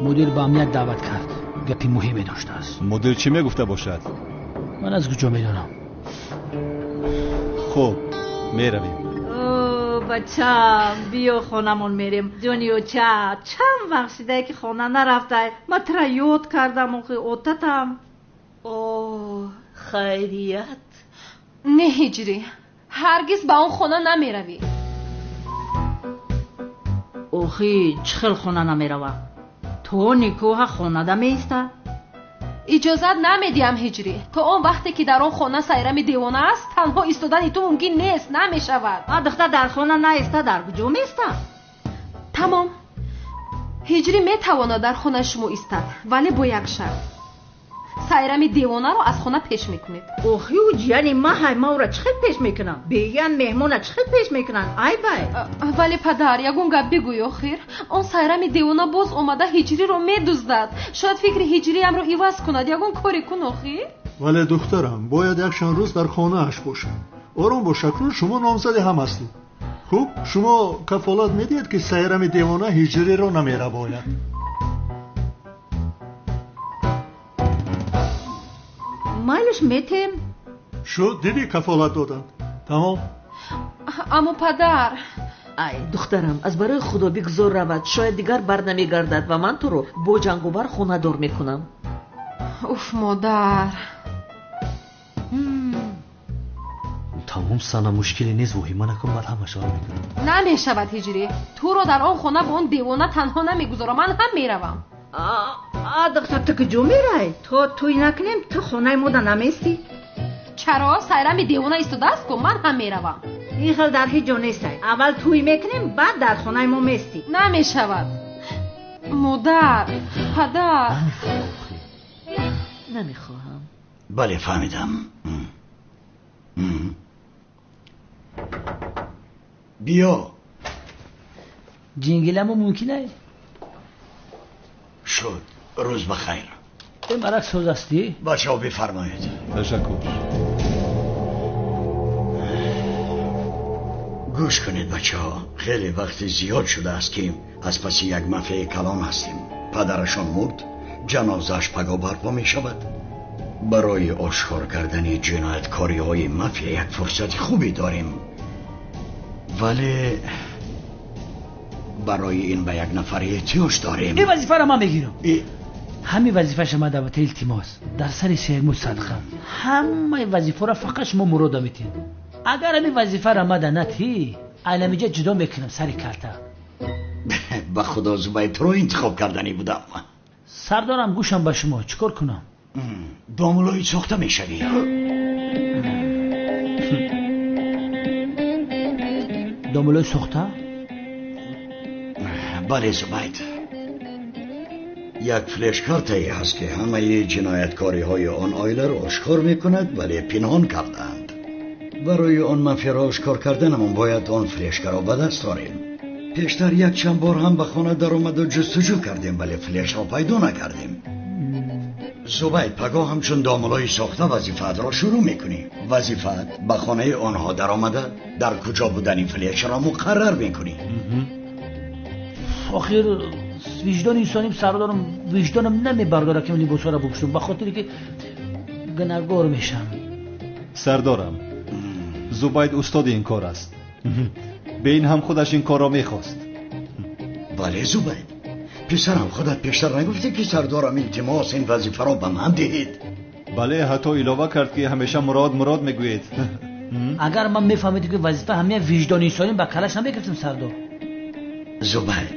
мудир ба амният даъват кард. Гапи муҳиме доштааст. Мудир чӣ мегуфта бошад? Ман аз куҷо медонам? Хуб, меравем. Бачам, биё хонамон мерем. Ҷони оча, чанд вақт шидае ки хона нарафтай. Ман тура ёд кардам, охи отатам. О, хайрият. Не, Ҳиҷрӣ, ҳаргиз ба он хона намеравӣ. Охи, чӣ хел хона намерава? То никоҳа хонада меиста? Иҷозат намедиҳам, Ҳиҷрӣ. То он вақте ки дар он хона Сайрами девона аст, танҳо истодани ту мумкин нест, намешавад. А духтар дар хона наиста, дар куҷо меиста? Тамом. Ҳиҷрӣ метавонад дар хонаи шумо истад, вале бо як шарт. Сайрами девонаро аз хона пеш мекунед. Охи, ӯ ҷияни маҳай, ма ӯра чӣ хел пеш мекунам? Беян меҳмона чӣ хел пеш мекунанд? Ай бай. Вале падар, ягон гап бигӯй охир. Он Сайрами девона боз омада Ҳиҷриро медуздад. Шояд фикри Ҳиҷриамро иваз кунад. Ягон коре кун охир. Вале духтарам, бояд якчанд рӯз дар хонааш бошад. Ором бош, акнун шумо номзади ҳам ҳастед. Хуб, шумо кафолат медиҳед, ки Сайрами девона Ҳиҷриро намерабояд? Майлаш метем. Шуд, дидӣ, кафолат доданд. Тамом. Аммо падар. Ай, духтарам, аз барои худо бигзор равад. Шояд дигар бар намегардад ва ман туро бо ҷанговар хонадор мекунам. Уф, модар. Тамом, Сана, мушкиле нест, воҳима накун, баъд ҳамаша ҳал мекунам. Намешавад, Ҳиҷрӣ. Туро дар он хона бо он девона танҳо намегузорам. Ман ҳам меравам. А духтар, ту куҷо мерай? То тӯй накунем, ту хонаи мода наместӣ? Чаро? Сайрами девона истодааст ку, ман ҳам меравам. Ин хел дар ҳеҷ ҷо нестай. Аввал тӯй мекунем, баъд дар хонаи мо местӣ. Намешавад. Модар, падар. Намехоҳам. Бале, фаҳмидам. Биё. Ҷингиламо мумкин ай? Шуд. Рӯз ба хайр. Марак соз ҳастӣ? Бачаҳо, бифармоед. Ташаккур. Гӯш кунед, бачаҳо, хеле вақти зиёд шудааст, ки аз паси як мафияи калон ҳастем. Падарашон мурд, ҷанозааш паго барпо мешавад. Барои ошкор кардани ҷинояткориҳои мафия як фурсати хубе дорем, вале барои ин ба як нафар эҳтиёҷ дорем. Ин вазифаро ман мегирам. Ҳамин вазифаша ман даъвата илтимос. Дар сари сермуд садқа. Ҳамаи вазифаро фақат шумо Мурода метиҳед. Агар ҳамин вазифаро мада натӣ, айнамиҷа ҷудо мекунам сари калта. Ба худо, Зубайд, туро интихоб карданӣ будам. Сардорам, гӯшам ба шумо, чӣ кор кунам? Домулои сохта мешавӣ. Домулои сохта? Бале, Зубайд. Як флешкартае ҳаст, ки ҳамаи ҷинояткориҳои он оиларо ошкор мекунад, вале пинҳон кардаанд. Барои он мафияро ошкор карданамон бояд он флешкаро ба даст орем. Пештар якчанд бор ҳам ба хона даромаду ҷустуҷӯ кардем, вале флешро пайдо накардем. Зубайд, пагоҳ ҳамчун домулои сохта вазифаатро шурӯъ мекунӣ. Вазифаат ба хонаи онҳо даромада, дар куҷо будани флешро муқаррар мекунӣ. Охир виҷдони инсоним, сардорам, виҷдонам намебардорад, ки либосҳоро бипӯшам, ба хотире ки гунаҳгор мешам. Сардорам, Зубайд устоди ин кор аст. Бе ин ҳам худаш ин корро мехост. Бале, Зубайд, Писарам, худат пештар нагуфтӣ ки сардорам илтимос ин вазифаро ба ман диҳед? Бале, ҳатто илова кард ки ҳамеша Мурод Мурод мегӯед. Агар ман мефаҳмидам ки вазифа ҳамия виҷдони инсонӣ, ба калаш намегирифтам, сардор. Зубайд,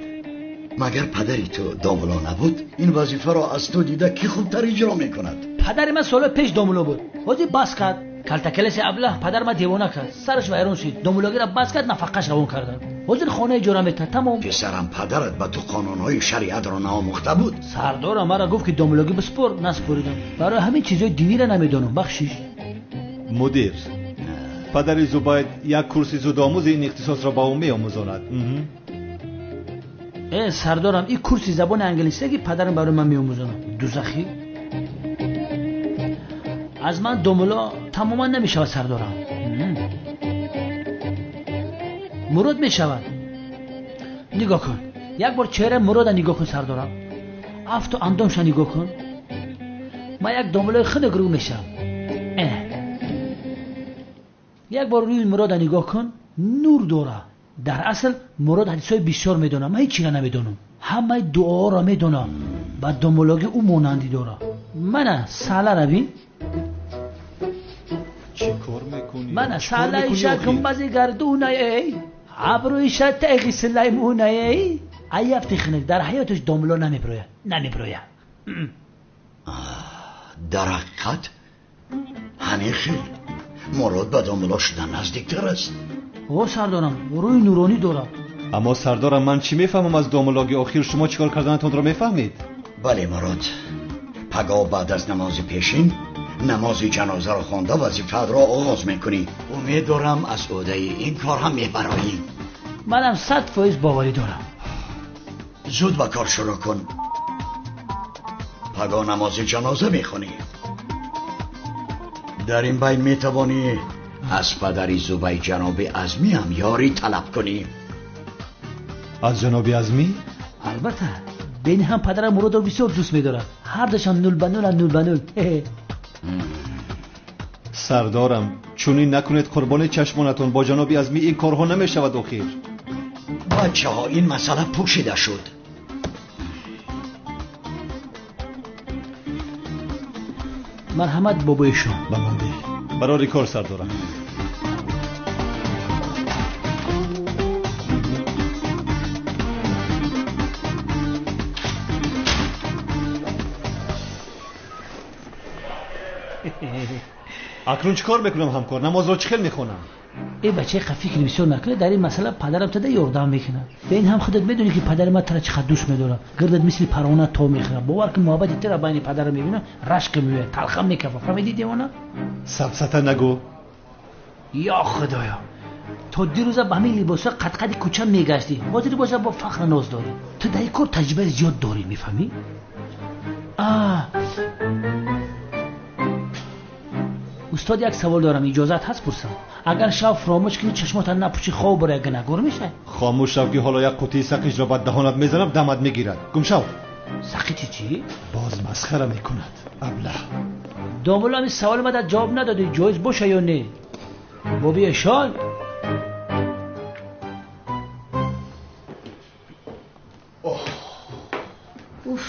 магар падари ту домулло набуд? Ин вазифаро аз ту дида кӣ хубтар иҷро мекунад? Падари ман солҳои пеш домулло буд, ҳозир бас кард. Калтакелеси аблаҳ падар ман девона кард, сараш вайрон шуд, домуллогиро бас кард, нафақаш равон карданд. Ҳозир хона иҷора метаҳад, тамом. Писарам, падарат ба ту қонунҳои шариатро наомӯхта буд? Сардорам маро гуфт ки домуллогӣ биспор, наспоридам. Барои ҳамин чизҳои диниро намедонам, бахшиш. Мудир, падари Зубайд як курси зудомӯзи ин ихтисосро ба ӯ меомӯзонад. Сардорам, ин курси забони англисия ки падарам барои ман меомӯзонад, дузахӣ. Аз ман домулло тамоман намешавад, сардорам. Мурод мешавад. Нигоҳ кун, як бор чеҳраи Мурода нигоҳ кун, сардорам. Афту андомша нигоҳ кун. Ман як домуллои хунук рӯ мешавам. Як бор рӯи Мурода нигоҳ кун, нур дора. Дар асл Мурод ҳадисҳои бисёр медонам, ман ҳеҷ чиро намедонам. Ҳамаи дуоро медонам, ба домуллогӣ ӯ монандӣ дора. Мана салара бин. Чӣ кор мекунӣ? Мана салаиша гумбази гардунаей, абрӯиша теғи сулаймунаей. Аяфти хинак дар ҳаёташ домулло намеброяд, намеброяд. Дар ҳақиқат ҳамин хел Мурод ба домулло шудан наздиктар аст. О, сардорам, рӯи нуронӣ дорад. Аммо сардорам, ман чӣ мефаҳмам аз домуллогӣ? Охир шумо чӣ кор карданатонро мефаҳмед? Бале, Мурод, пагоҳ баъд аз намози пешин намози ҷанозаро хонда вазифаатро оғоз мекунӣ. Умед дорам аз ӯҳдаи ин кор ҳам мебароӣ. Манам 100% боварӣ дорам. Зуд ба кор шурӯъ кун. Пагоҳ намози ҷаноза мехонӣ. Дар ин байн метавонӣ аз падари Зубайд ҷаноби Азмӣ ҳам ёрӣ талаб кунӣ. Аз ҷаноби Азмӣ? Албатта, бени ҳам падарам Муродро бисёр дӯст медорад. Ҳардашон 0 ба 0, 0 ба 0. Сардорам, чунин накунед, қурбони чашмонатон. Бо ҷаноби Азмӣ ин корҳо намешавад охир. Бачаҳо, ин масъала пӯшида шуд. Марҳамат, бобои шумо. Ба ман деҳ. Барори кор, сардорам. Акнун чӣ кор мекунам, ҳамкор? Намозро чӣ хел мехонам? Э бачаи фикр бисёр накунед, дар ин масъала падарам тада ёрдам мекунад. Ба ин ҳам худат медонӣ ки падари ман тара чӣ қадр дӯст медорад. Гирдат мисли парвона то мехӯрад. Бовар кун, муҳаббати тара байни падарам мебинам, рашк меояд, талхам мекафад. Фаҳмидӣ, девона? Сафсата нагӯ. Ё Худоё, то дирӯза ба ҳамин либосҳо қадқади кӯча мегаштӣ, ҳозир боша бо фахр ноз дорӣ. Ту дар ин кор таҷрибаи зиёд дорӣ, мефаҳмӣ? Устод, як савол дорам, иҷозат ҳаст пурсам? Агар шав фаромӯш кунӣ, чашмотан напӯшӣ, хоб барои гунаҳгор мешавӣ? Хомӯш шав ки ҳоло як қутии сақиҷро ба даҳонат мезанам, дамат мегирад. Гум шав. Сақичи чӣ? Боз масхара мекунад, аблаҳ. Домулло, ҳамин саволи ман дар ҷавоб надодӣ, ҷоиз боша ё не? Боби эшон? Уф,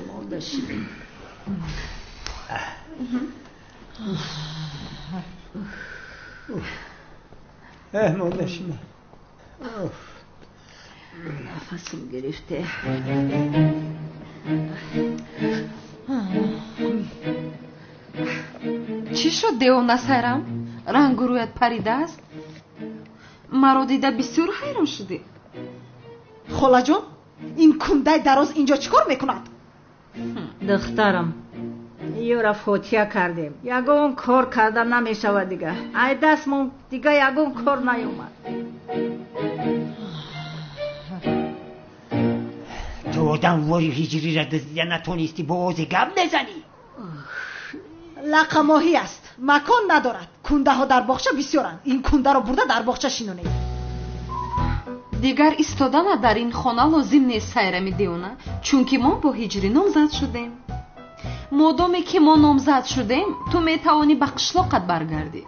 мурда шудем. Мурда шудем. Нафасам гирифте. Чӣ шуд, девона Сайрам? Рангу рӯят паридааст? Маро дида бисёр ҳайрон шудӣ. Холаҷон, ин кундаи дароз инҷо чӣ кор мекунад? Духтарам, ёра фотиҳа кардем. Ягон кор карда намешавад дига. Ай дастмон дига ягон кор наёмад. Ту одам вори ҳиҷриро дуздида натонистӣ, бо ози гап мезанӣ? Лақамоҳӣ аст, макон надорад. Кундаҳо дар боғча бисёранд. Ин кундаро бурда дар боғча шинонед. Дигар истодана дар ин хона лозим нест, Сайрами девона, чунки мо бо ҳиҷрӣ номзад шудем. Модоме ки мо номзад шудем, ту метавонӣ ба қишлоқат баргардӣ.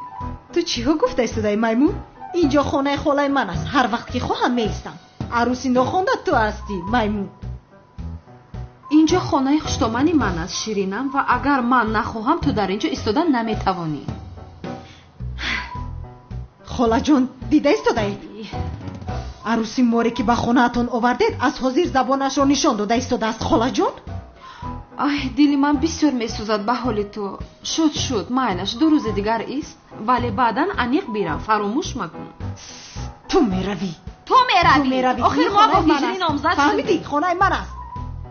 Ту чиҳо гуфта истодаи, маймун? Инҷо хонаи холаи ман аст. Ҳар вақт ки хоҳам меистам. Арӯси нохонда ту ҳастӣ, маймун. Инҷо хонаи хуштомани ман аст, Ширинам, ва агар ман нахоҳам, ту дар инҷо истода наметавонӣ. Холаҷон, дида истодаед? Арӯси море ки ба хонаатон овардед, аз ҳозир забонашро нишон дода истодааст, холаҷон. Ай, дили ман бисёр месӯзад ба ҳоли ту. Шуд, шуд, майлаш, 2 рӯзи дигар ист, вале баъдан аниқ бирав, фаромӯш макун. Ту меравӣ. Ту меравӣ. Охир мо бо ҳиҷрӣ номзад шудем. Фаҳмидӣ? Хонаи ман аст.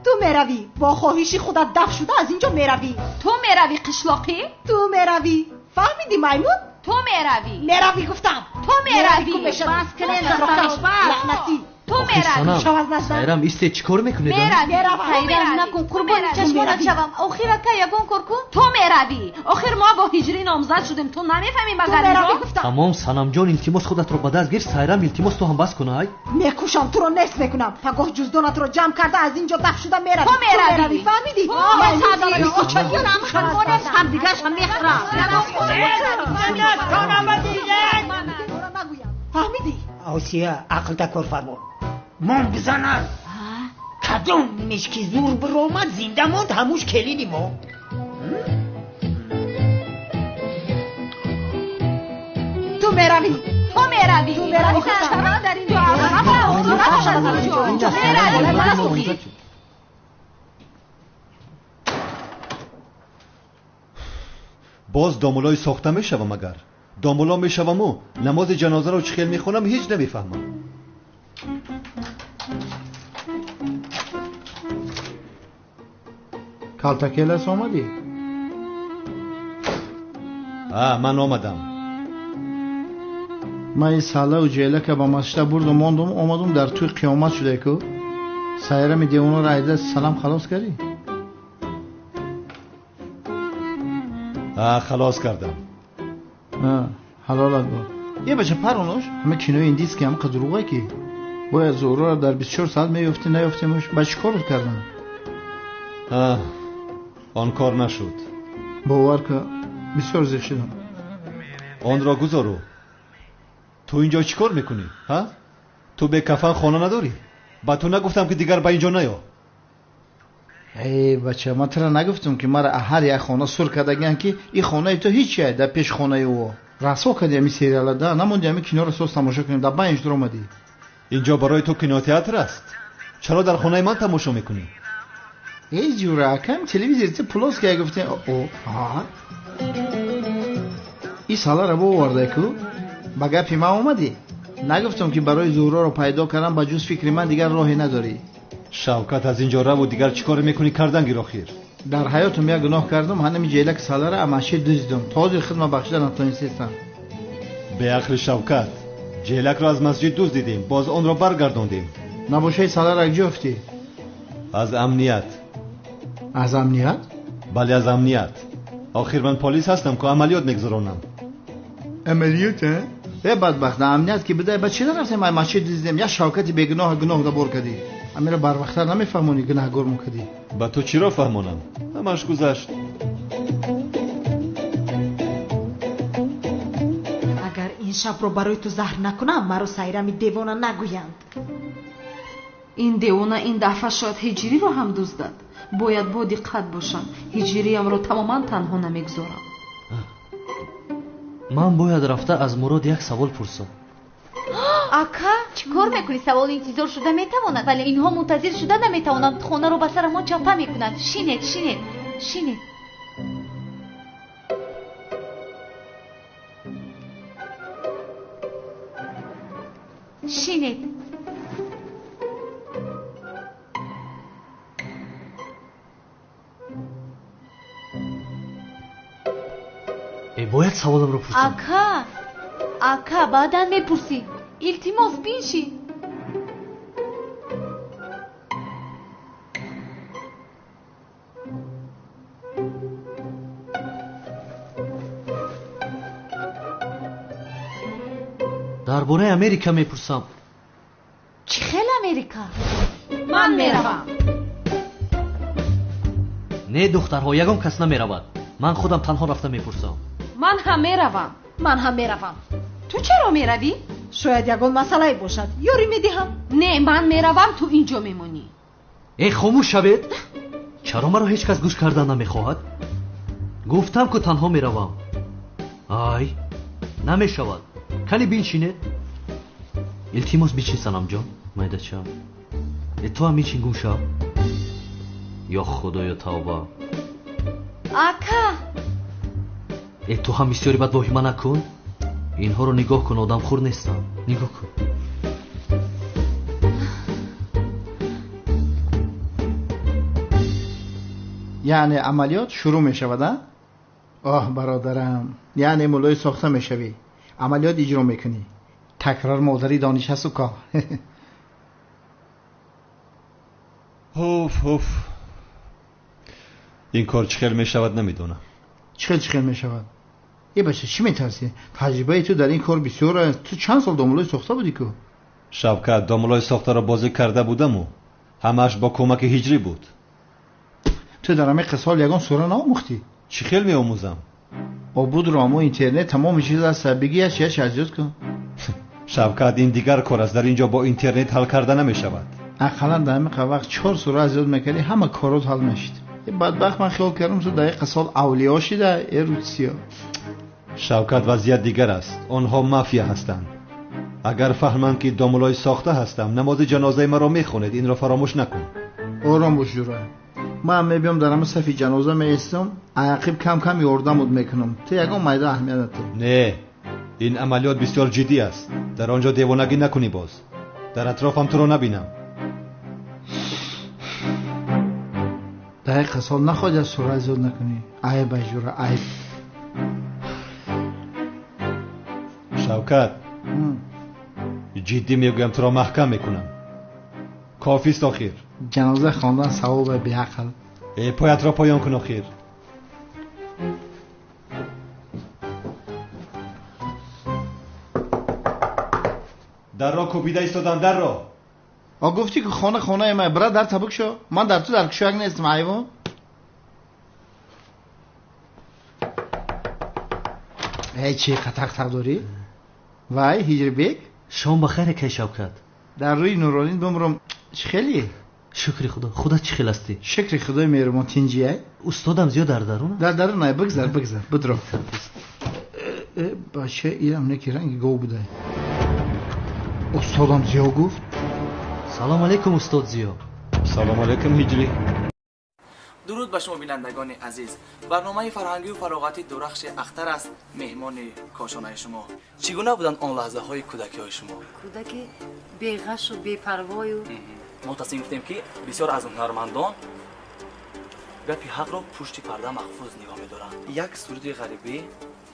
Ту меравӣ. Бо хоҳиши худат даф шуда аз инҷо меравӣ. Ту меравӣ, қишлоқӣ? Ту меравӣ. Фаҳмидӣ, маймун? Ту меравӣ. Меравӣ гуфтам. Ту меравӣ. Бас кунед, лаънатӣ. Ту меравӣ. Сайрам, исте, чӣ кор мекунед? Сайрам, накун, қурбони чашмонат шавам. Охир ака, ягон кор кун. Ту меравӣ. Охир мо бо ҳиҷрӣ номзад шудем. Ту намефаҳмӣ магар инро? Тамом, Санамҷон, илтимос худатро ба даст гир. Сайрам, илтимос ту ҳам бас кун, ай. Мекушам, туро нест мекунам. Пагоҳ ҷуздонатро ҷамъ карда аз инҷо даф шуда меравӣ. Ту меравӣ. Фаҳмидӣ? Ҳамдигаршам мехӯрам. Фаҳмидӣ? Осия, ақлта кор фармо. Мон бизанад. Кадом мешки зур биромад, зинда монд, ҳамуш келини мо. Ту меравӣ. Ту меравӣ. Ту меравӣ. Чаро дар инҷо меравӣ? Боз домулои сохта мешавам агар. Домуло мешаваму намози ҷанозаро чӣ хел мехонам ҳеҷ намефаҳмам. Калтакелас омадӣ? А, ман омадам. Ман ин саллаву ҷелака ба масҷида бурдум, мондум, омадум дар тӯи қиёмат шуда ку. Сайрами девонаро айда салам халос кардӣ? А, халос кардам. Ҳалолат бод. Е бача паронош, ҳама кинои индийский ҳам қадруға ки. Бояд Зуҳроро дар 24 соат меёфтӣ, наёфтемаш, ба чӣ кор кардам? Он кор нашуд. Бовар ка, бисёр зиқ шудам. Онро гузору. Ту инҷо чӣ кор мекунӣ, ҳа? Ту бекафан хона надорӣ? Ба ту нагуфтам ки дигар ба инҷо наё? Эй бача, ман тура нагуфтам ки мара ҳар як хона сур кардагиан ки ин хонаи ту ҳеҷ дар пеш хонаи ӯ. Расво кардӣ ҳамин сериала, да намонди ҳамин киноро соз тамошо кунем, дар байн инҷо омадӣ. Инҷо барои ту кинотеатр аст. Чаро дар хонаи ман тамошо мекунӣ? Эй ҷура, акам телевизор ти плоский я гуфтем. О, а. Ин салара боварда ку? Ба гапи ман омадӣ? Нагуфтам ки барои Зуҳроро пайдо кардам, ба ҷуз фикри ман дигар роҳе надорӣ. Шавкат, аз инҷо раву дигар чӣ кор мекунӣ кардан гир охир. Дар ҳаётам як гуноҳ кардам, ҳанами ҷелак салара амаши дуздидам. То ҳозир хидма бахшида натонистам. Беақли Шавкат, ҷелакро аз масҷид дуздидем, боз онро баргардондем. Набошаи салара куҷо ёфтӣ? Аз амният. Аз амният? Бале, аз амният. Охир ман полис ҳастам ку амалиёт мегузаронам. Амалиёт, а? Э бадбахт, дар амният ки бидай, ба чӣ нарафтем ай масҷид дуздидем? Як Шавкати бегуноҳ гуноҳ дабор кардӣ. Амира барвақттар намефаҳмонӣ, гунаҳгор мукардӣ. Ба ту чиро фаҳмонам? Ҳамаш гузашт. Агар ин шабро барои ту заҳр накунам, маро Сайрами девона нагӯянд. Ин девона ин дафъа шояд ҳиҷриро ҳам дуздад. Бояд бо диққат бошам. Ҳиҷриямро тамоман танҳо намегузорам. Ман бояд рафта аз Мурод як савол пурсам. Ака, чӣ кор мекунӣ? Савол интизор шуда метавонад, вале инҳо мунтазир шуда наметавонанд. Хонаро ба сарамон чапа мекунанд. Шинед, шинед, шинед. Шинед. Бояд саволамро пурсам. Ака, ака, баъдан мепурсӣ. Илтимос, биншин. Дар бораи Америка мепурсам. Чӣ хел Америка? Ман меравам. Не, духтарҳо, ягон кас намеравад. Ман худам танҳо рафта мепурсам. Ман ҳам меравам. Ман ҳам меравам. Ту чаро меравӣ? Шояд ягон масъалае бошад. Ёрӣ медиҳам. Не, ман меравам, ту инҷо мемонӣ. Э, хомӯш шавед. Чаро маро ҳеҷ кас гӯш кардан намехоҳад? Гуфтам ку танҳо меравам. Ай, намешавад. Кани биншинед. Илтимос бичин, Санамҷон, майдачам. Э, ту ҳам бичин, гум шав. Ё Худоё, тавба. Ака! Э, ту ҳам бисёри бад воҳима накун. Инҳоро нигоҳ кун, одамхӯр нестам. Нигоҳ кун. Яъне амалиёт шурӯъ мешавад, а? Оҳ, бародарам, яъне муллои сохта мешавӣ, амалиёт иҷро мекунӣ. Такрор модари дониш ҳасту ко. Ҳуф, ҳуф. Ин кор чӣ хел мешавад, намедонам. Чӣ хел чӣ хел мешавад? Э бача, чӣ метарсӣ? Таҷрибаи ту дар ин кор бисёр аст. Ту чанд сол домуллои сохта будӣ ку? Шавкат, домуллои сохтаро бозӣ карда будаму ҳамааш бо кӯмаки ҳиҷрӣ буд. Ту дар ҳамин қисол ягон сура наомӯхтӣ? Чӣ хел меомӯзам? Обудро амо интернет тамоми чиз аст. Бигӣ яч яч аз ёд кун. Шавкат, ин дигар кор аст. Дар ин ҷо бо интернет ҳал карда намешавад. Ақаллан дар ҳамин вақт 4 сура аз ёд мекардӣ, ҳама корот ҳал мешид. Бадбахт, ман хиёл кардам ту дар ин қисол авлиё шида, э русиё. Шавкат, вазъият дигар аст. Онҳо мафия ҳастанд. Агар фаҳманд ки домуллои сохта ҳастам, намози ҷанозаи маро мехонед. Инро фаромӯш накун. Ором бош, ҷура. Ман мебиём дар ҳама сафи ҷаноза меистам, ақиб кам кам ёрдамуд мекунам. Ту ягон майда аҳамият надор. Не, ин амалиёт бисёр ҷиддӣ аст. Дар он ҷо девонагӣ накунӣ боз. Дар атрофам туро набинам. Дар ин қисол нахоҳӣ аз сура зиёд накунӣ. Айб ай ҷура, айб. Шавкат, ҷиддӣ мегӯям, туро маҳкам мекунам. Кофист охир. Ҷаноза хондан савобе, беақл. Э, поятро поён кун охир. Дарро кӯбида истодам, дарро. А гуфтӣ ки хона хонаи ман, бира дар табук шо. Ман дар ту дар кушояк нестам, ҳайвон. Эй, чӣ қатақ-тақ дорӣ? Вай, Ҳиҷрибек? Шом ба хайр, акай Шавкат. Дар рӯи Нуролин бимрам. Чӣ хеле? Шукри Худо. Худат чӣ хел ҳастӣ? Шукри Худои меҳрубон, тинҷиай? Устодам зиёд дар дарун? Дар дарун ай, бигзар, бигзар, бидро. Э, бача, инам неки ранги гов будай. Устодам зиё гуфт. Салом алейкум, устод Зиё. Салом алейкум, Ҳиҷрӣ. Дуруд ба шумо, бинандагони азиз. Барномаи фарҳангию фароғатӣ Дурахши Ахтар аст, меҳмони кошонаи шумо. Чӣ гуна буданд он лаҳзаҳои кӯдакиҳои шумо? Кӯдаки беғашу бепарвою. Мо тасмим гирифтем, ки бисёр аз ҳунармандон гапи ҳақро пушти парда маҳфуз нигоҳ медоранд. Як суруди ғарибӣ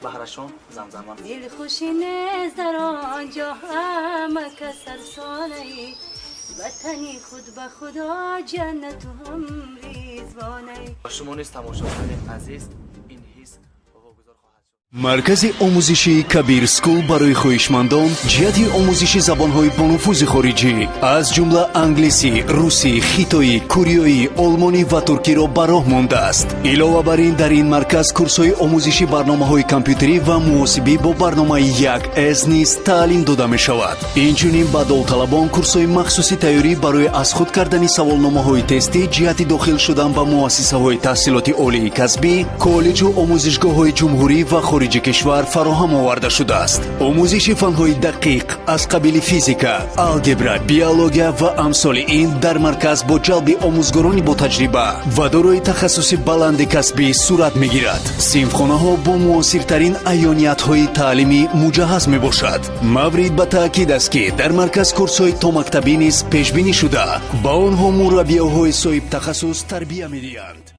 баҳрашон замзама. Дилхушӣ нест дар он ҷо, ҳама кас сарсонаи ватани худ, ба Худо ҷаннату ҳам ризвонаи. Ба шумо низ, тамошобинони азиз, ин ҳис вогузор хоҳад шуд. Маркази омӯзишии Кабир Скул барои хоҳишмандон ҷиҳати омӯзиши забонҳои бонуфузи хориҷӣ, аз ҷумла англисӣ, русӣ, хитоӣ, кореоӣ, олмонӣ ва туркиро ба роҳ мондааст. Илова бар ин, дар ин марказ курсҳои омӯзиши барномаҳои компютерӣ ва муҳосибӣ бо барномаи 1С низ таълим дода мешавад. Инчунин ба довталабон курсҳои махсуси тайёрӣ барои аз худ кардани саволномаҳои тестӣ ҷиҳати дохил шудан ба муассисаҳои таҳсилоти олии касбӣ, коллеҷу омӯзишгоҳҳои ҷумҳурӣ ва хориҷи кишвар фароҳам оварда шудааст. Омӯзиши фанҳои дақиқ аз қабили физика, алгебра, биология ва амсоли ин дар марказ бо ҷалби омӯзгорони ботаҷриба ва дорои тахассуси баланди касбӣ сурат мегирад. Синфхонаҳо бо муосиртарин аёниятҳои таълимӣ муҷаҳҳаз мебошад. Маврид ба таъкид аст, ки дар марказ курсҳои томактабӣ низ пешбинӣ шуда, ба онҳо мураббиёҳои соҳибтахассус тарбия медиҳанд.